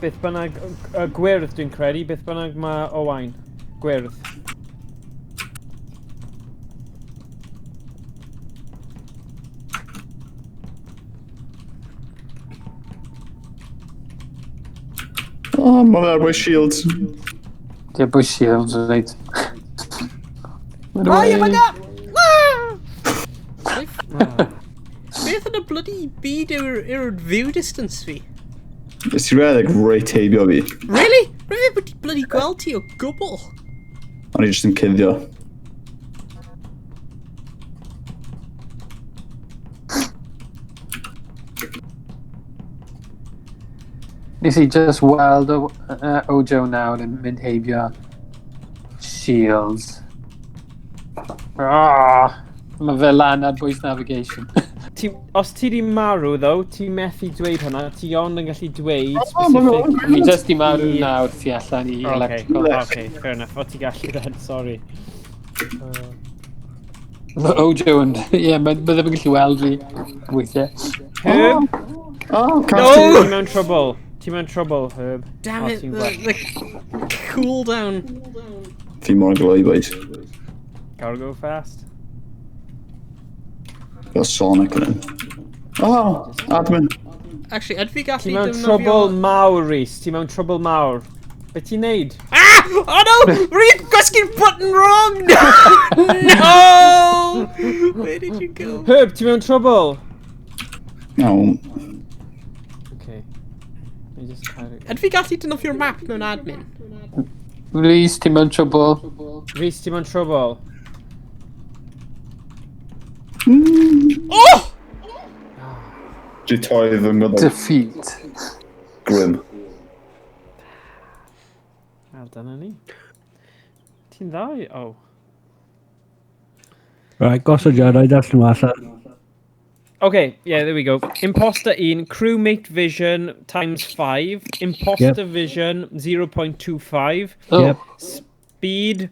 Beth bynnag, y gwyrdd dwi'n credu, beth bynnag mae Owain. Gwyrdd. Oh, mae fe ar bwys shields. Di ar bwys shields, reit. Oh, you bugger! Beth yn y bloody byd yw'r view distance fi? Nes i redeg reit heibio fi. Really? Rwy'n fi wedi bloody gweld ti o gwbl. O'n i jyst yn cuddio. Nes i just weld Ojo nawr yn mynd heibio Shields. Ah, mae fe lan ar bwys navigation. Os ti di marw, though, ti methu dweud hwnna. Ti ond yn gallu dweud Oh, ma' fe specific... Ni just di marw nawr tu allan i Okay, electrical. okay, fair enough. O, ti gallu then, sorry. Mae Ojo yn... Ie, mae ddim yn gallu weld fi weithiau. Herb, Oh, No! ti mewn trouble. Ti mewn trouble, Herb. Damn O, it, ti'n the, gweld. the cooldown. Fi mor gloi, boys. Gotta go fast. Fel Sonic fan hyn. Oh, admin. Actually, ydw fi gallu Ti mewn defnyddio- trouble mawr, Rhys. Ti mewn trouble mawr. Be ti'n neud? Ah! Oh no! Rwy'n gwasgu'r button wrong! No! Where did you go? Herb, ti mewn trouble! No. Okay. Let me just try to... Ydw fi gallu defnyddio'r map mewn admin? Rhys, ti mewn trouble. Rhys, ti mewn trouble. Oh! Dwi toi fy ngwybod Defeat. grim. Wel, dyna ni. Ti'n dda i... Oh. Right, gosodiadau, darllen nhw allan. Okay, yeah, there we go. Imposter 1, crewmate vision times 5. Imposter vision 0.25. Oh, Yep. Speed...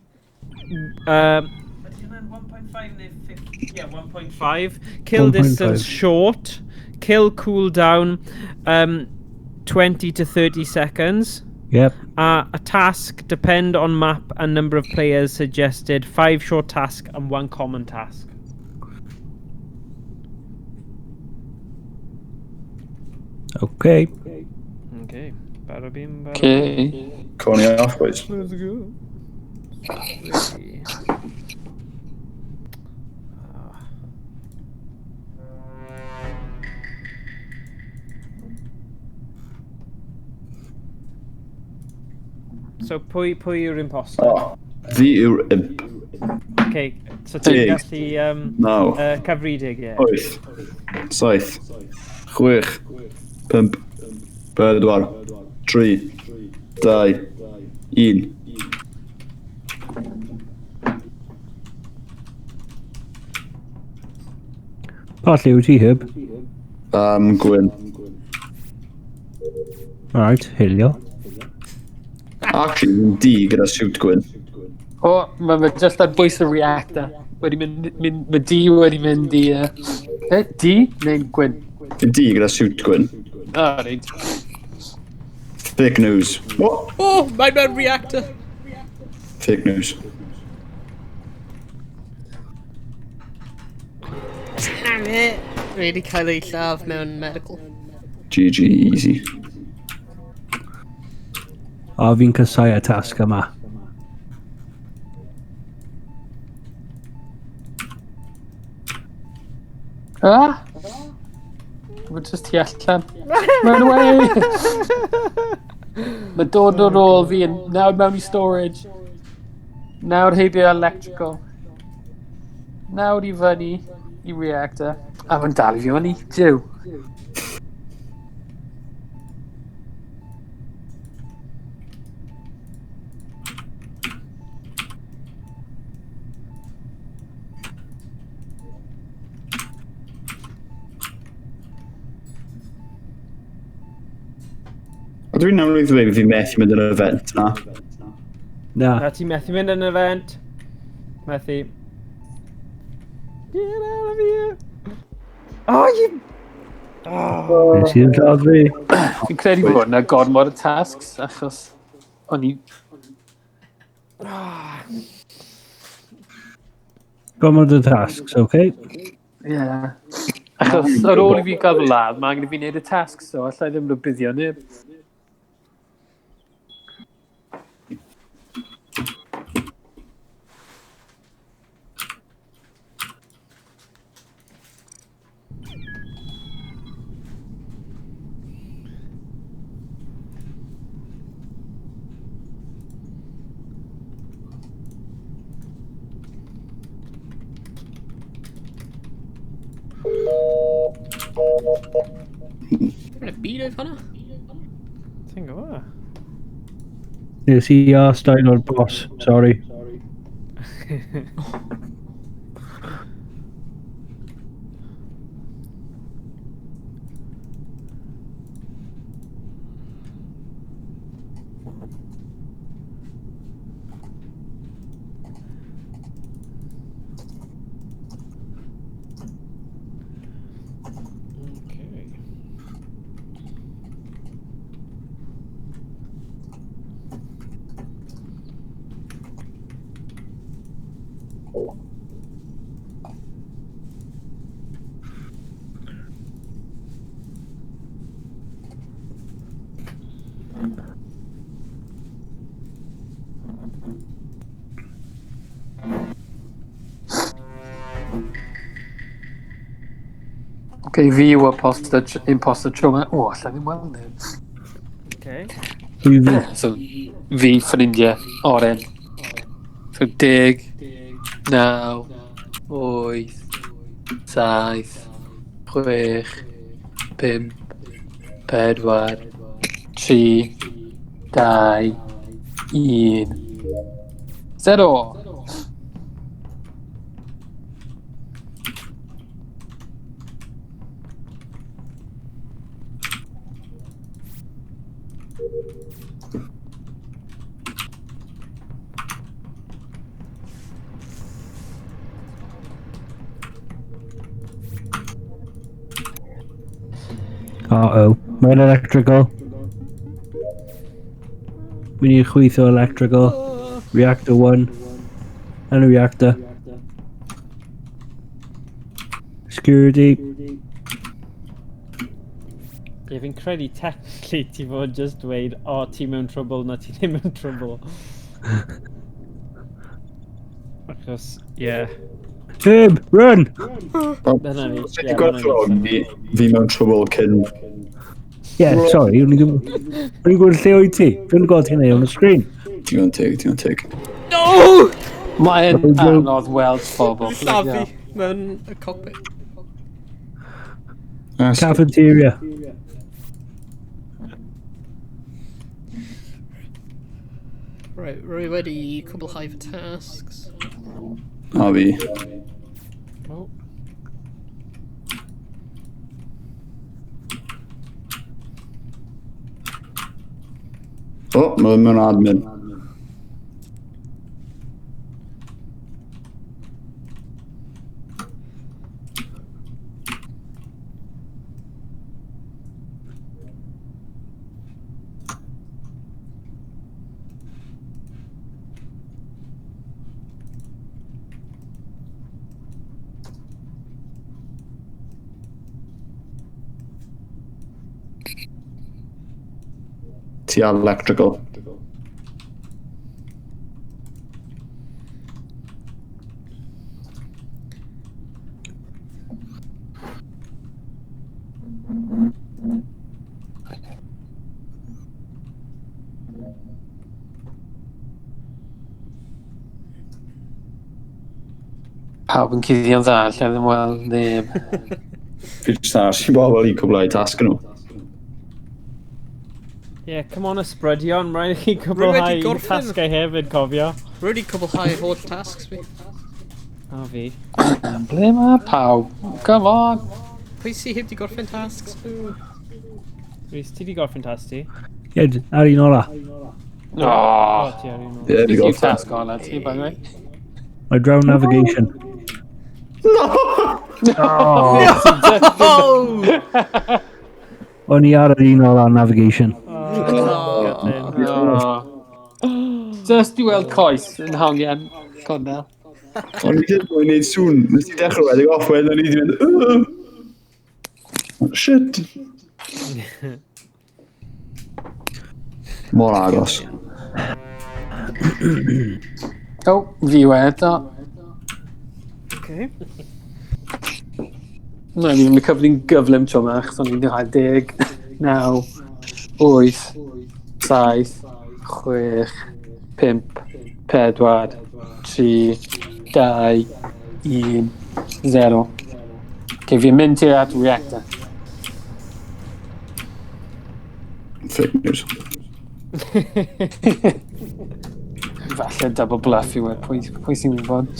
1.5 yeah, 1.5. Kill 1.5. distance short. Kill cooldown 20 to 30 seconds. Yep. A task depend on map and number of players suggested. 5 short task and 1 common task. Okay. Okay. Bada bing, bada Okay. Corny off, boys. Let's go. So pwy yw'r imposter? Oh, fi yw'r imp. Okay, so ti'n Dig. gallu Naw. cyfridig, ie. 8, 7, 6, 5, 4, 3, 2, 1. Pa lliw ti, Hyb? Gwyn. Alright, hilio. Actually, fi'n di gyda suit gwyn. O, mae fe just ar bwys y reactor. Wedi mynd, mae D wedi mynd i... D neu'n gwyn? Fi'n di gyda suit gwyn. Ah, reit. Fake news. What? Oh, mae'n mewn reactor. Fake news. Damn it. Rwy wedi cael ei lladd mewn medical. GG, easy. A fi'n casau y tasg yma. Ah! Mae just tu allan. Run away! Mae dod o'r ôl fi yn nawr mewn i storage. Nawr heibio electrical. Nawr i fyny i reactor. A mae'n dal i fi fyny. Jiw. A dwi'n amlwg ddweud fi methu mynd yn y event na. Na. Na, ti methu mynd yn event. Methu. Get out of here. Oh, you... Oh. Nes i ddim lladd fi. Fi'n credu bod yna gormod o tasks, achos o'n i... Gormod o tasks, okay? Yeah. Achos ar ôl i fi gael fy ladd, mae angen i fi wneud y tasks, so allai ddim rhybuddio neb. Yn y byd oedd hwnna? Ti'n gwybod? Nes i a stein o'r boss, sorry. Okay. Okay, fi yw imposter, imposter tro yma. O, allai ddim weld neb. Okay. Pwy fi? So, fi, ffrindiau, oren. So, 10, 9, 8, 7, 6, 5, 4, 3, 2, 1, 0. Uh-oh. Mae'n electrical. We need chwyth o electrical. Reactor 1. And a reactor. Security. Ie, fi'n credu technically ti fod just dweud, o, ti mewn trouble, na ti ddim mewn trouble. Achos, ie. Yeah. Herb, run! Dyna ni. Os ti'n gwerthfawrogi fi mewn trouble cyn... Yeah, sorry, o'n i'n gwybod lle wyt ti. Dwi'n gweld ti'n ei on y screen. Digon teg, digon teg. No! Mae'n anodd weld pobl. Llafu mewn y cockpit. Cafeteria. Right, rwy wedi cwblhau fy tasks. A fi. Oh. O, mae mewn admin. Ti ar electrical. Pawb yn cuddio'n dda, lle ddim weld neb. Fi jyst aros i bobl i cwblhau tasg nhw. Yeah, come on ysbrydion, rhaid i chi Rwy wedi cwblhau gorffen. tasgau hefyd, cofio. Rwy wedi cwblhau holl tasks fi. A fi. Ble mae pawb? Come on! Pwy sy heb di gorffen tasks? Rhys, ti di gorffen tasg ti? Ie, ar un ola. Oh, O, ti ar un ola. Ie, fi Beth yw gorffen. tasg ola ti, by the way? Mae draw navigation. Oh! O'n i ar yr un ola navigation. Oh. Just i weld coes yn hongian cornel. O'n i ddim yn gwneud sŵn. Nes i dechrau redeg off wedyn o'n i wedi mynd... "Ugh." Shit. Mor agos. Oh, fi yw e eto. Okay. Na, ni ddim yn cyflwy'n gyflym tro yma, achos o'n i'n cael 10, 9, 8, 7, 6, 5, 4, 3, 2, 1, 0. Okay, fi'n mynd tuag at reactor. Fake news. Falle double bluff yw e, pwy sy'n gwybod?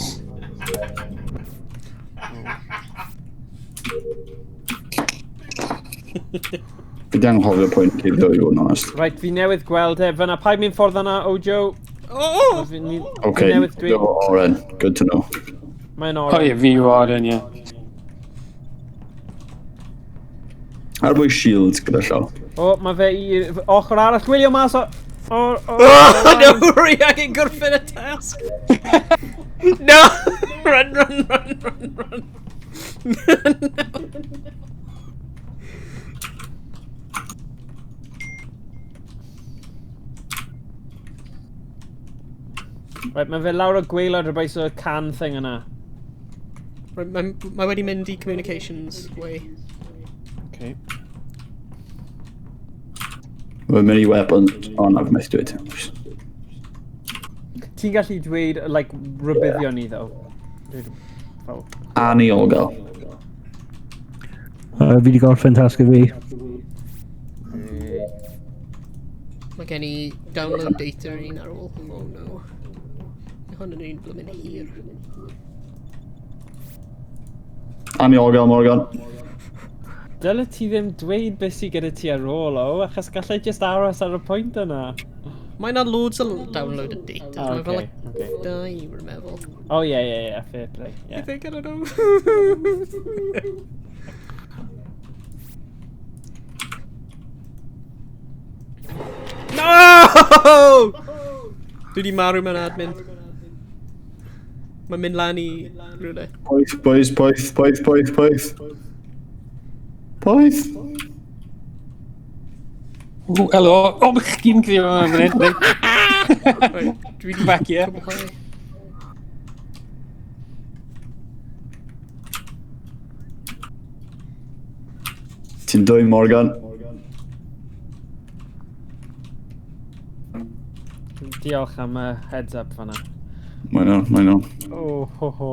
Fi di anghofio pwynt i ddwy, i fod yn onest. Right, fi newydd gweld e. Fyna, paid mynd ffordd yna, Ojo. Oh! Fi Okay, newydd dweud... Oren, good to know. Mae'n O oren. ie, fi yw Oren, ie. Ar bwy shield gyda llaw. O, mae fe i ochr arall. Gwylio mas o... O, o, Oh, no, worry, angen gorffen y tasg. No! Run, run, run, run, run. No. Right, mae fe lawr o gwaelod rhywbeth o'r can thing yna. Right, mae wedi mynd i communications way. Okay. Mae'n mynd i weapon. O, na, fi methu dweud. Ti'n gallu dweud, like, rhybuddio ni, ddo. Dweud, fel... Aniogel. Fi wedi gorffen tasg i fi. Mae gen i download data un ar ôl. Oh no. Mae hwn yn un blymyn hir. Aniogel, Morgan. Dyle ti ddim dweud beth sydd gyda ti ar ôl o, achos gallai just aros ar y pwynt yna. Mae yna loads o downloaded data. Ah, Mae fel okay, like okay. dau, rwy'n meddwl. Oh, yeah, yeah, yeah, fair play. I Yeah. think, I don't know. No! Dwi di marw mewn admin. Mae'n mynd lan i rhywle. Poeth, boys, poeth, poeth, poeth, poeth. Poeth. Ww, helo. O, mae chdi'n crio yma fan hyn. Right, dwi di Back here. cwblhau. Ti'n dwy, Morgan. Diolch am y heads up fanna. Mae'n on, mae'n on. Oh, ho, ho.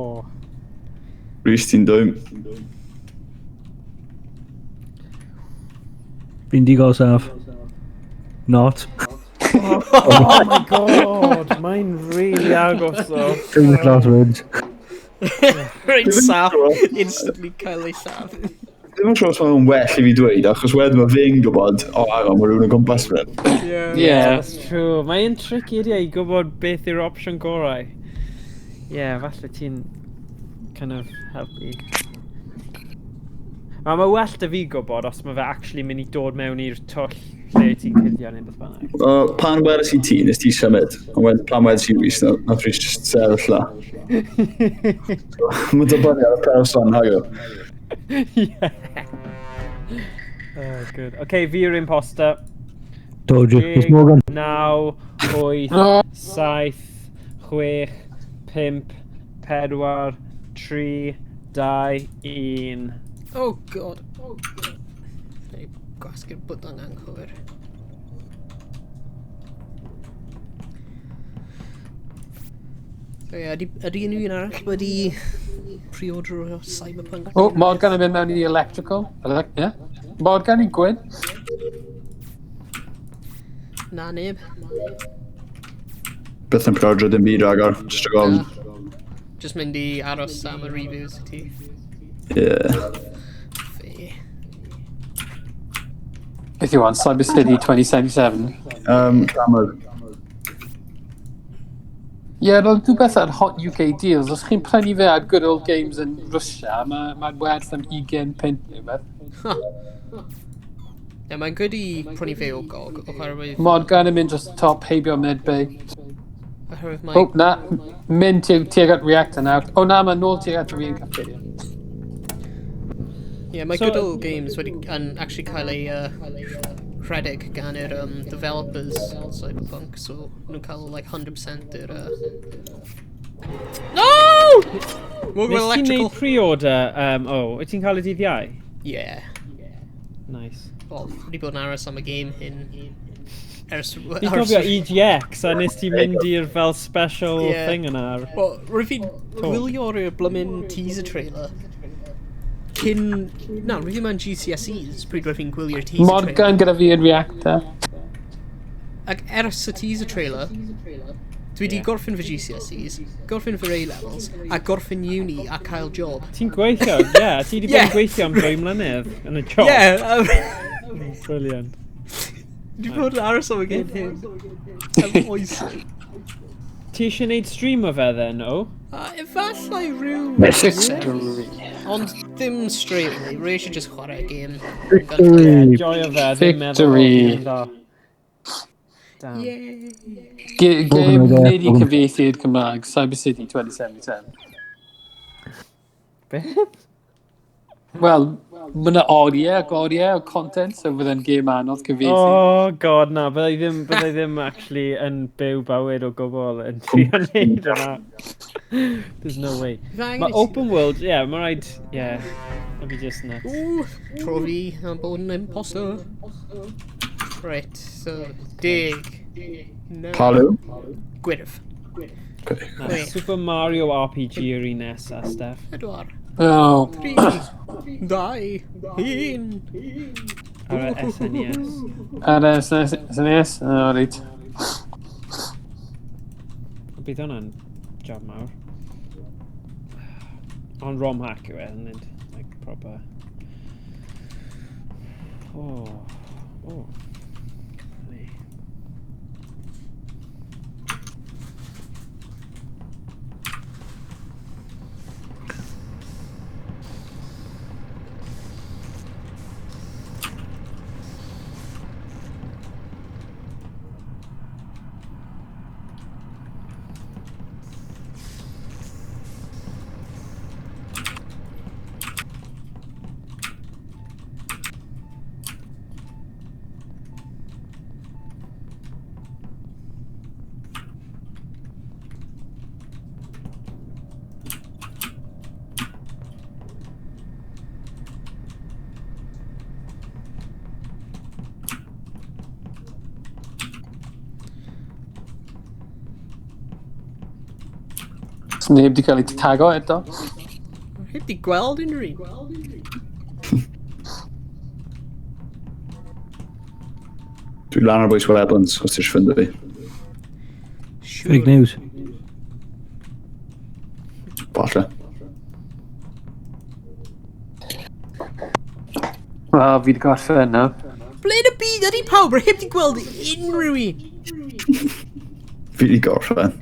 Rhys, ti'n dwy. Fi'n digon saff. Not. Oh my god, mae'n really agos o. Famous last words. Reit saff, instantly cael ei lladd. Ddim yn siŵr os mae'n well i fi dweud, achos wedyn mae fi'n gwybod, o, hang on, mae rhywun yn gwmpas fan hyn. Yeah. Yeah. That's true. Mae'n tricky ydi e i gwybod beth yw'r opsiwn gorau. Yeah, falle ti'n kind of helpu. Ma, mae well da fi gwybod os mae fe actually mynd i dod mewn i'r twll lle ti'n cuddio neu beth bynnag. Pan weles i ti, nes ti symud, ond wedyn pan weles i Rhys, nath Rhys just sefyll la. Mae'n dibynnu ar y person, hago. Yeah. Oh, good. Okay, fi yw'r imposter. Told you. It's Morgan. 9, 8, Oh. 7, 6, 5, 4, 3, 2, 1. Oh god. Oh god. Neu gwasgu'r bwtwn anghywir. So ie, ydy unrhyw un arall wedi pre-order o Cyberpunk? O, Morgan yn mynd mewn i electrical. Yeah. Morgan i gwyn. Na neb. Byth yn pre-order dim byd ragor, just a gofyn. Na. Just mynd i aros am y reviews i ti. Yeah. Fe. Beth yw on, Cyber City 2077. Camera. Ie, yeah, roedd rhywbeth ar Hot UK Deals. Os chi'n prynu fe ar Good Old Games yn Russia, mae werth am 20 punt neu beth. Huh. Ie, mae'n good i prynu fe o GOG, oherwydd... Morgan yn mynd dros y top heibio Medbay. Oherwydd mae... O, na, mynd tuag at Reactor nawr. O na, mae nôl tuag at fi yn cafeteria. Ie, mae So- Good Old Games wedi yn actually cael ei rhedeg gan yr developers Cyberpunk, so nhw'n cael like 100% yr... No! Morgan Nes ti'n Electrical. neud pre-order, o, wyt ti'n cael y dydd Iau? Yeah. Nice. Wel, wedi bod yn aros am y game hyn. Ers... Fi'n cofio EGX a nes ti mynd i'r fel special Ie. thing yna. Wel, rwyf fi'n gwylio'r blymyn teaser trailer. Cyn... Na, rwyf fi mewn GCSEs pryd rwyf fi'n gwylio'r teaser trailer. Morgan gyda fi yn Reactor. Ac ers y teaser trailer, dwi wedi gorffen fy GCSEs, gorffen fy A-levels, a gorffen uni a cael job. Ti'n gweithio, ie. Yeah, ti wedi bod yn gweithio am 2 mlynedd yn y job. Yeah. Brilliant. Dwi bod yn aros am y gen hyn. Am oesoedd. Ti eisiau gwneud stream o fe then, o? Efallai rhyw... Victory. Ond ddim straight away. Rwy eisiau just chwarae game. Victory. Joio fe, ddim meddwl. Victory. Damn. Yay. Game wneud i cyfieithu i'r Cymraeg, Cyber City 2077. Beth? Wel, mae yna oriau ac oriau o content, so fydde'n game anodd cyfieithu. Oh god, na, byddai ddim actually yn byw bywyd o gwbl yn trio neud yna. There's no way. Mae open world, yeah, mae rhaid, yeah, it'd be just nuts. Ooh, tro fi am bod yn imposter. Right, so, 10, 9... Palu? Gwyrdd. Na, Super Mario RPG yw'r un nesa, Steph. 4. Oh. 3, 2, 1. Ar y SNES. Ar y SNES? O, reit. Bydd hwnna'n job mawr. Ond ROM hack yw e, isn't it? Like, proper. Oh. Oh. Neb di cael ei tago eto. Heb di gweld unrhyw un. Dwi'n lan ar bwys weapons, os ti eisiau ffindo fi. Fake news. Falle. Wel, fi di gorffen nawr. Ble yn y byd ydi pawb? Rwy heb di gweld unrhyw un. Fi di gorffen.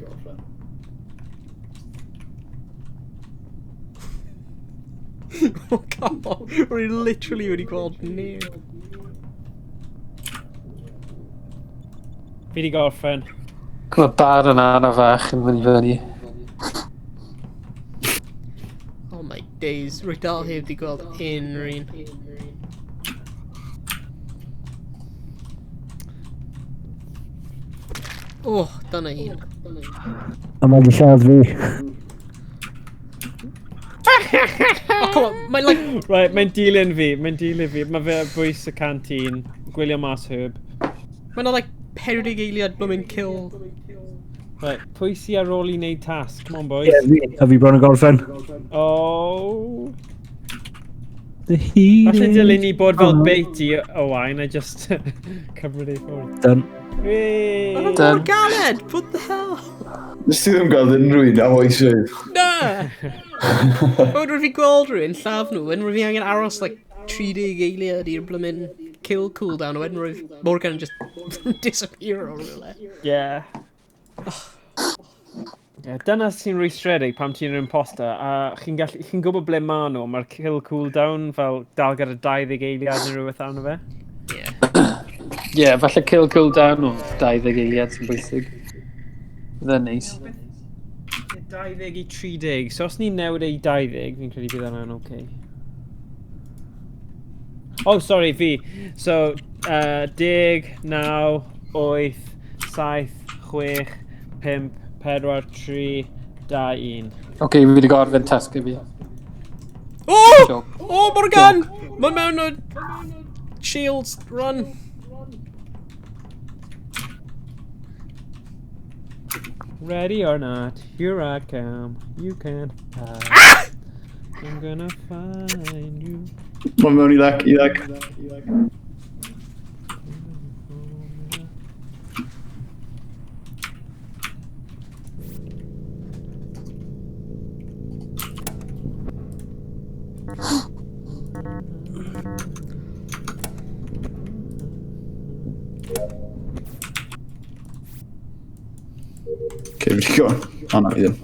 Oh god, rwy literally wedi gweld neb. Fi di gorffen. Mae bar yn arafach yn mynd i fyny. Oh my days, rwy dal heb di gweld unrhyw un. Oh, dyna un. A mae di lladd fi. Oh, come on, mae'n like... Right, mae'n dilyn fi, mae'n dilyn fi. Mae fe ar bwys y canteen, gwylio mas herb. Mae'n like 40 eiliad blwmyn kill. Right, pwy sy ar ôl i wneud task? Come on, boys. Yeah, fi. A fi bron yn gorffen. Oh. The heat. Falle dylun ni bod fel bait i Owain a just cymryd ei ffwrdd. Done. Whee! Mae'n mor galed! What the hell? Nes ti ddim gweld unrhyw un am oesoedd. Na! Bod rwy'n fi gweld rhywun lladd nhw, yn rwy'n fi angen aros like 30 eiliad i'r blymyn kill cooldown, a wedyn rwy'n Morgan just disappear o rhywle. Yeah. Yeah, dyna sy'n rwystredig pam ti'n yr imposter, a chi'n chi'n gwybod ble maen nhw, mae'r kill cooldown fel dal gyda 20 eiliad neu rhywbeth arno fe. Yeah. Yeah, falle kill cooldown o 20 eiliad sy'n bwysig. Fydde'n neis. 20 i 30, so os ni'n newid e i 20, fi'n credu bydd hwnna'n oce. Oh, sorry, fi. So, 10, 9, 8, 7, 6, 5, 4, 3, 2, 1. Oce, fi wedi gorffen tasg i fi. Oh! Joke. Oh, Morgan! Mae'n mewn o... Shields, run. Ready or not, here I come. You can't hide. I'm gonna find you. Mae'n mewn i lec, i lec. Okay, fi wedi go. O, na, fi ddim.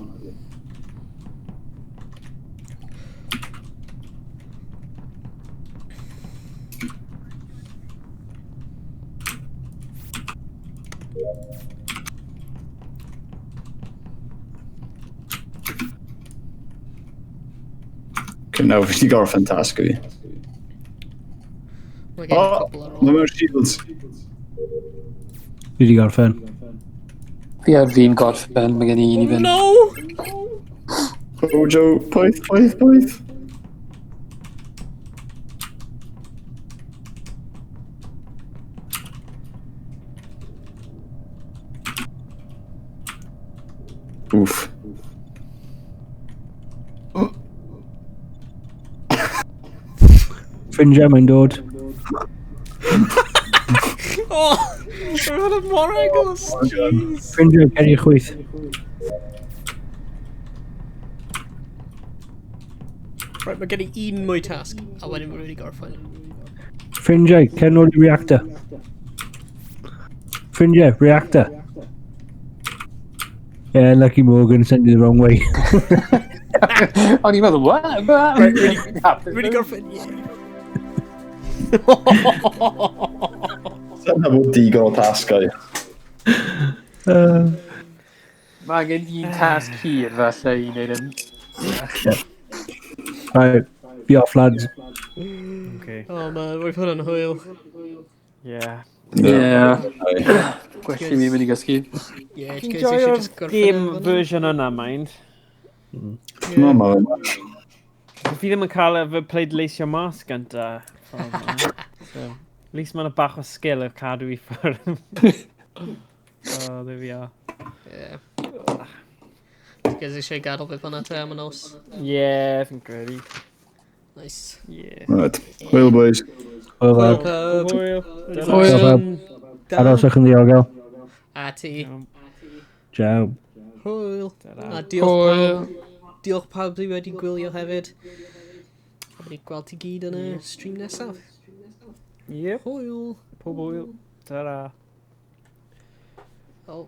Okay, nawr fi wedi gorffen tasg fi. Mae gen i O, cwpl ar mae ôl. mewn shields. Fi wedi gorffen. Fi ar fi'n gorffen, mae gen i un i fynd. No! Ojo, poeth, poeth, poeth. Oof. Ffrindiau, mae'n dod. Oh! Roedd hwnna mor agos! Jeez! Ffrindiau, cer i'r chwith. Right, mae gen i un mwy tasg, a wedyn mae wedi gorffen. Ffrindiau, cer nôl i reactor. Ffrindiau, reactor. Yeah, lucky Morgan sent you the wrong way. O'n i'n meddwl, what? Right, really gorffen, yeah. Dyna bod digon o tasgau. Mae angen un tasg hir falle i wneud yn. Right, be off, lads. Okay. Oh man, roedd hwnna'n hwyl. Yeah. Yeah. Aye. Gwell i mi mynd i gysgu. Yeah, ti'n gwybod, eisiau Enjoyo'r just gorffen game efo hwnna? version yna, mind. No, ma fe. Fi ddim yn cael y fy pleidleisio mas gynta. ffordd yna. So, at least mae'n bach o skill o cadw i ffwrdd. Oh, there we are. Yeah. Ti'n gwybod, eisiau gadael fe fan'na te am y nos. Yeah, fi'n credu. Nice. Yeah. Right. Hwyl, boys. Hwyl fawr. Hwyl pawb. Hwyl. Hwyl. pawb. Da. Aroswch yn ddiogel. A ti. Ciao. Hwyl. Ta-ra. A diolch Hwyl. pawb. Diolch pawb sydd wedi gwylio hefyd. A wedi gweld ti gyd yn y stream nesaf. Yep. Hwyl. Pob hwyl. Ta-ra. Oh.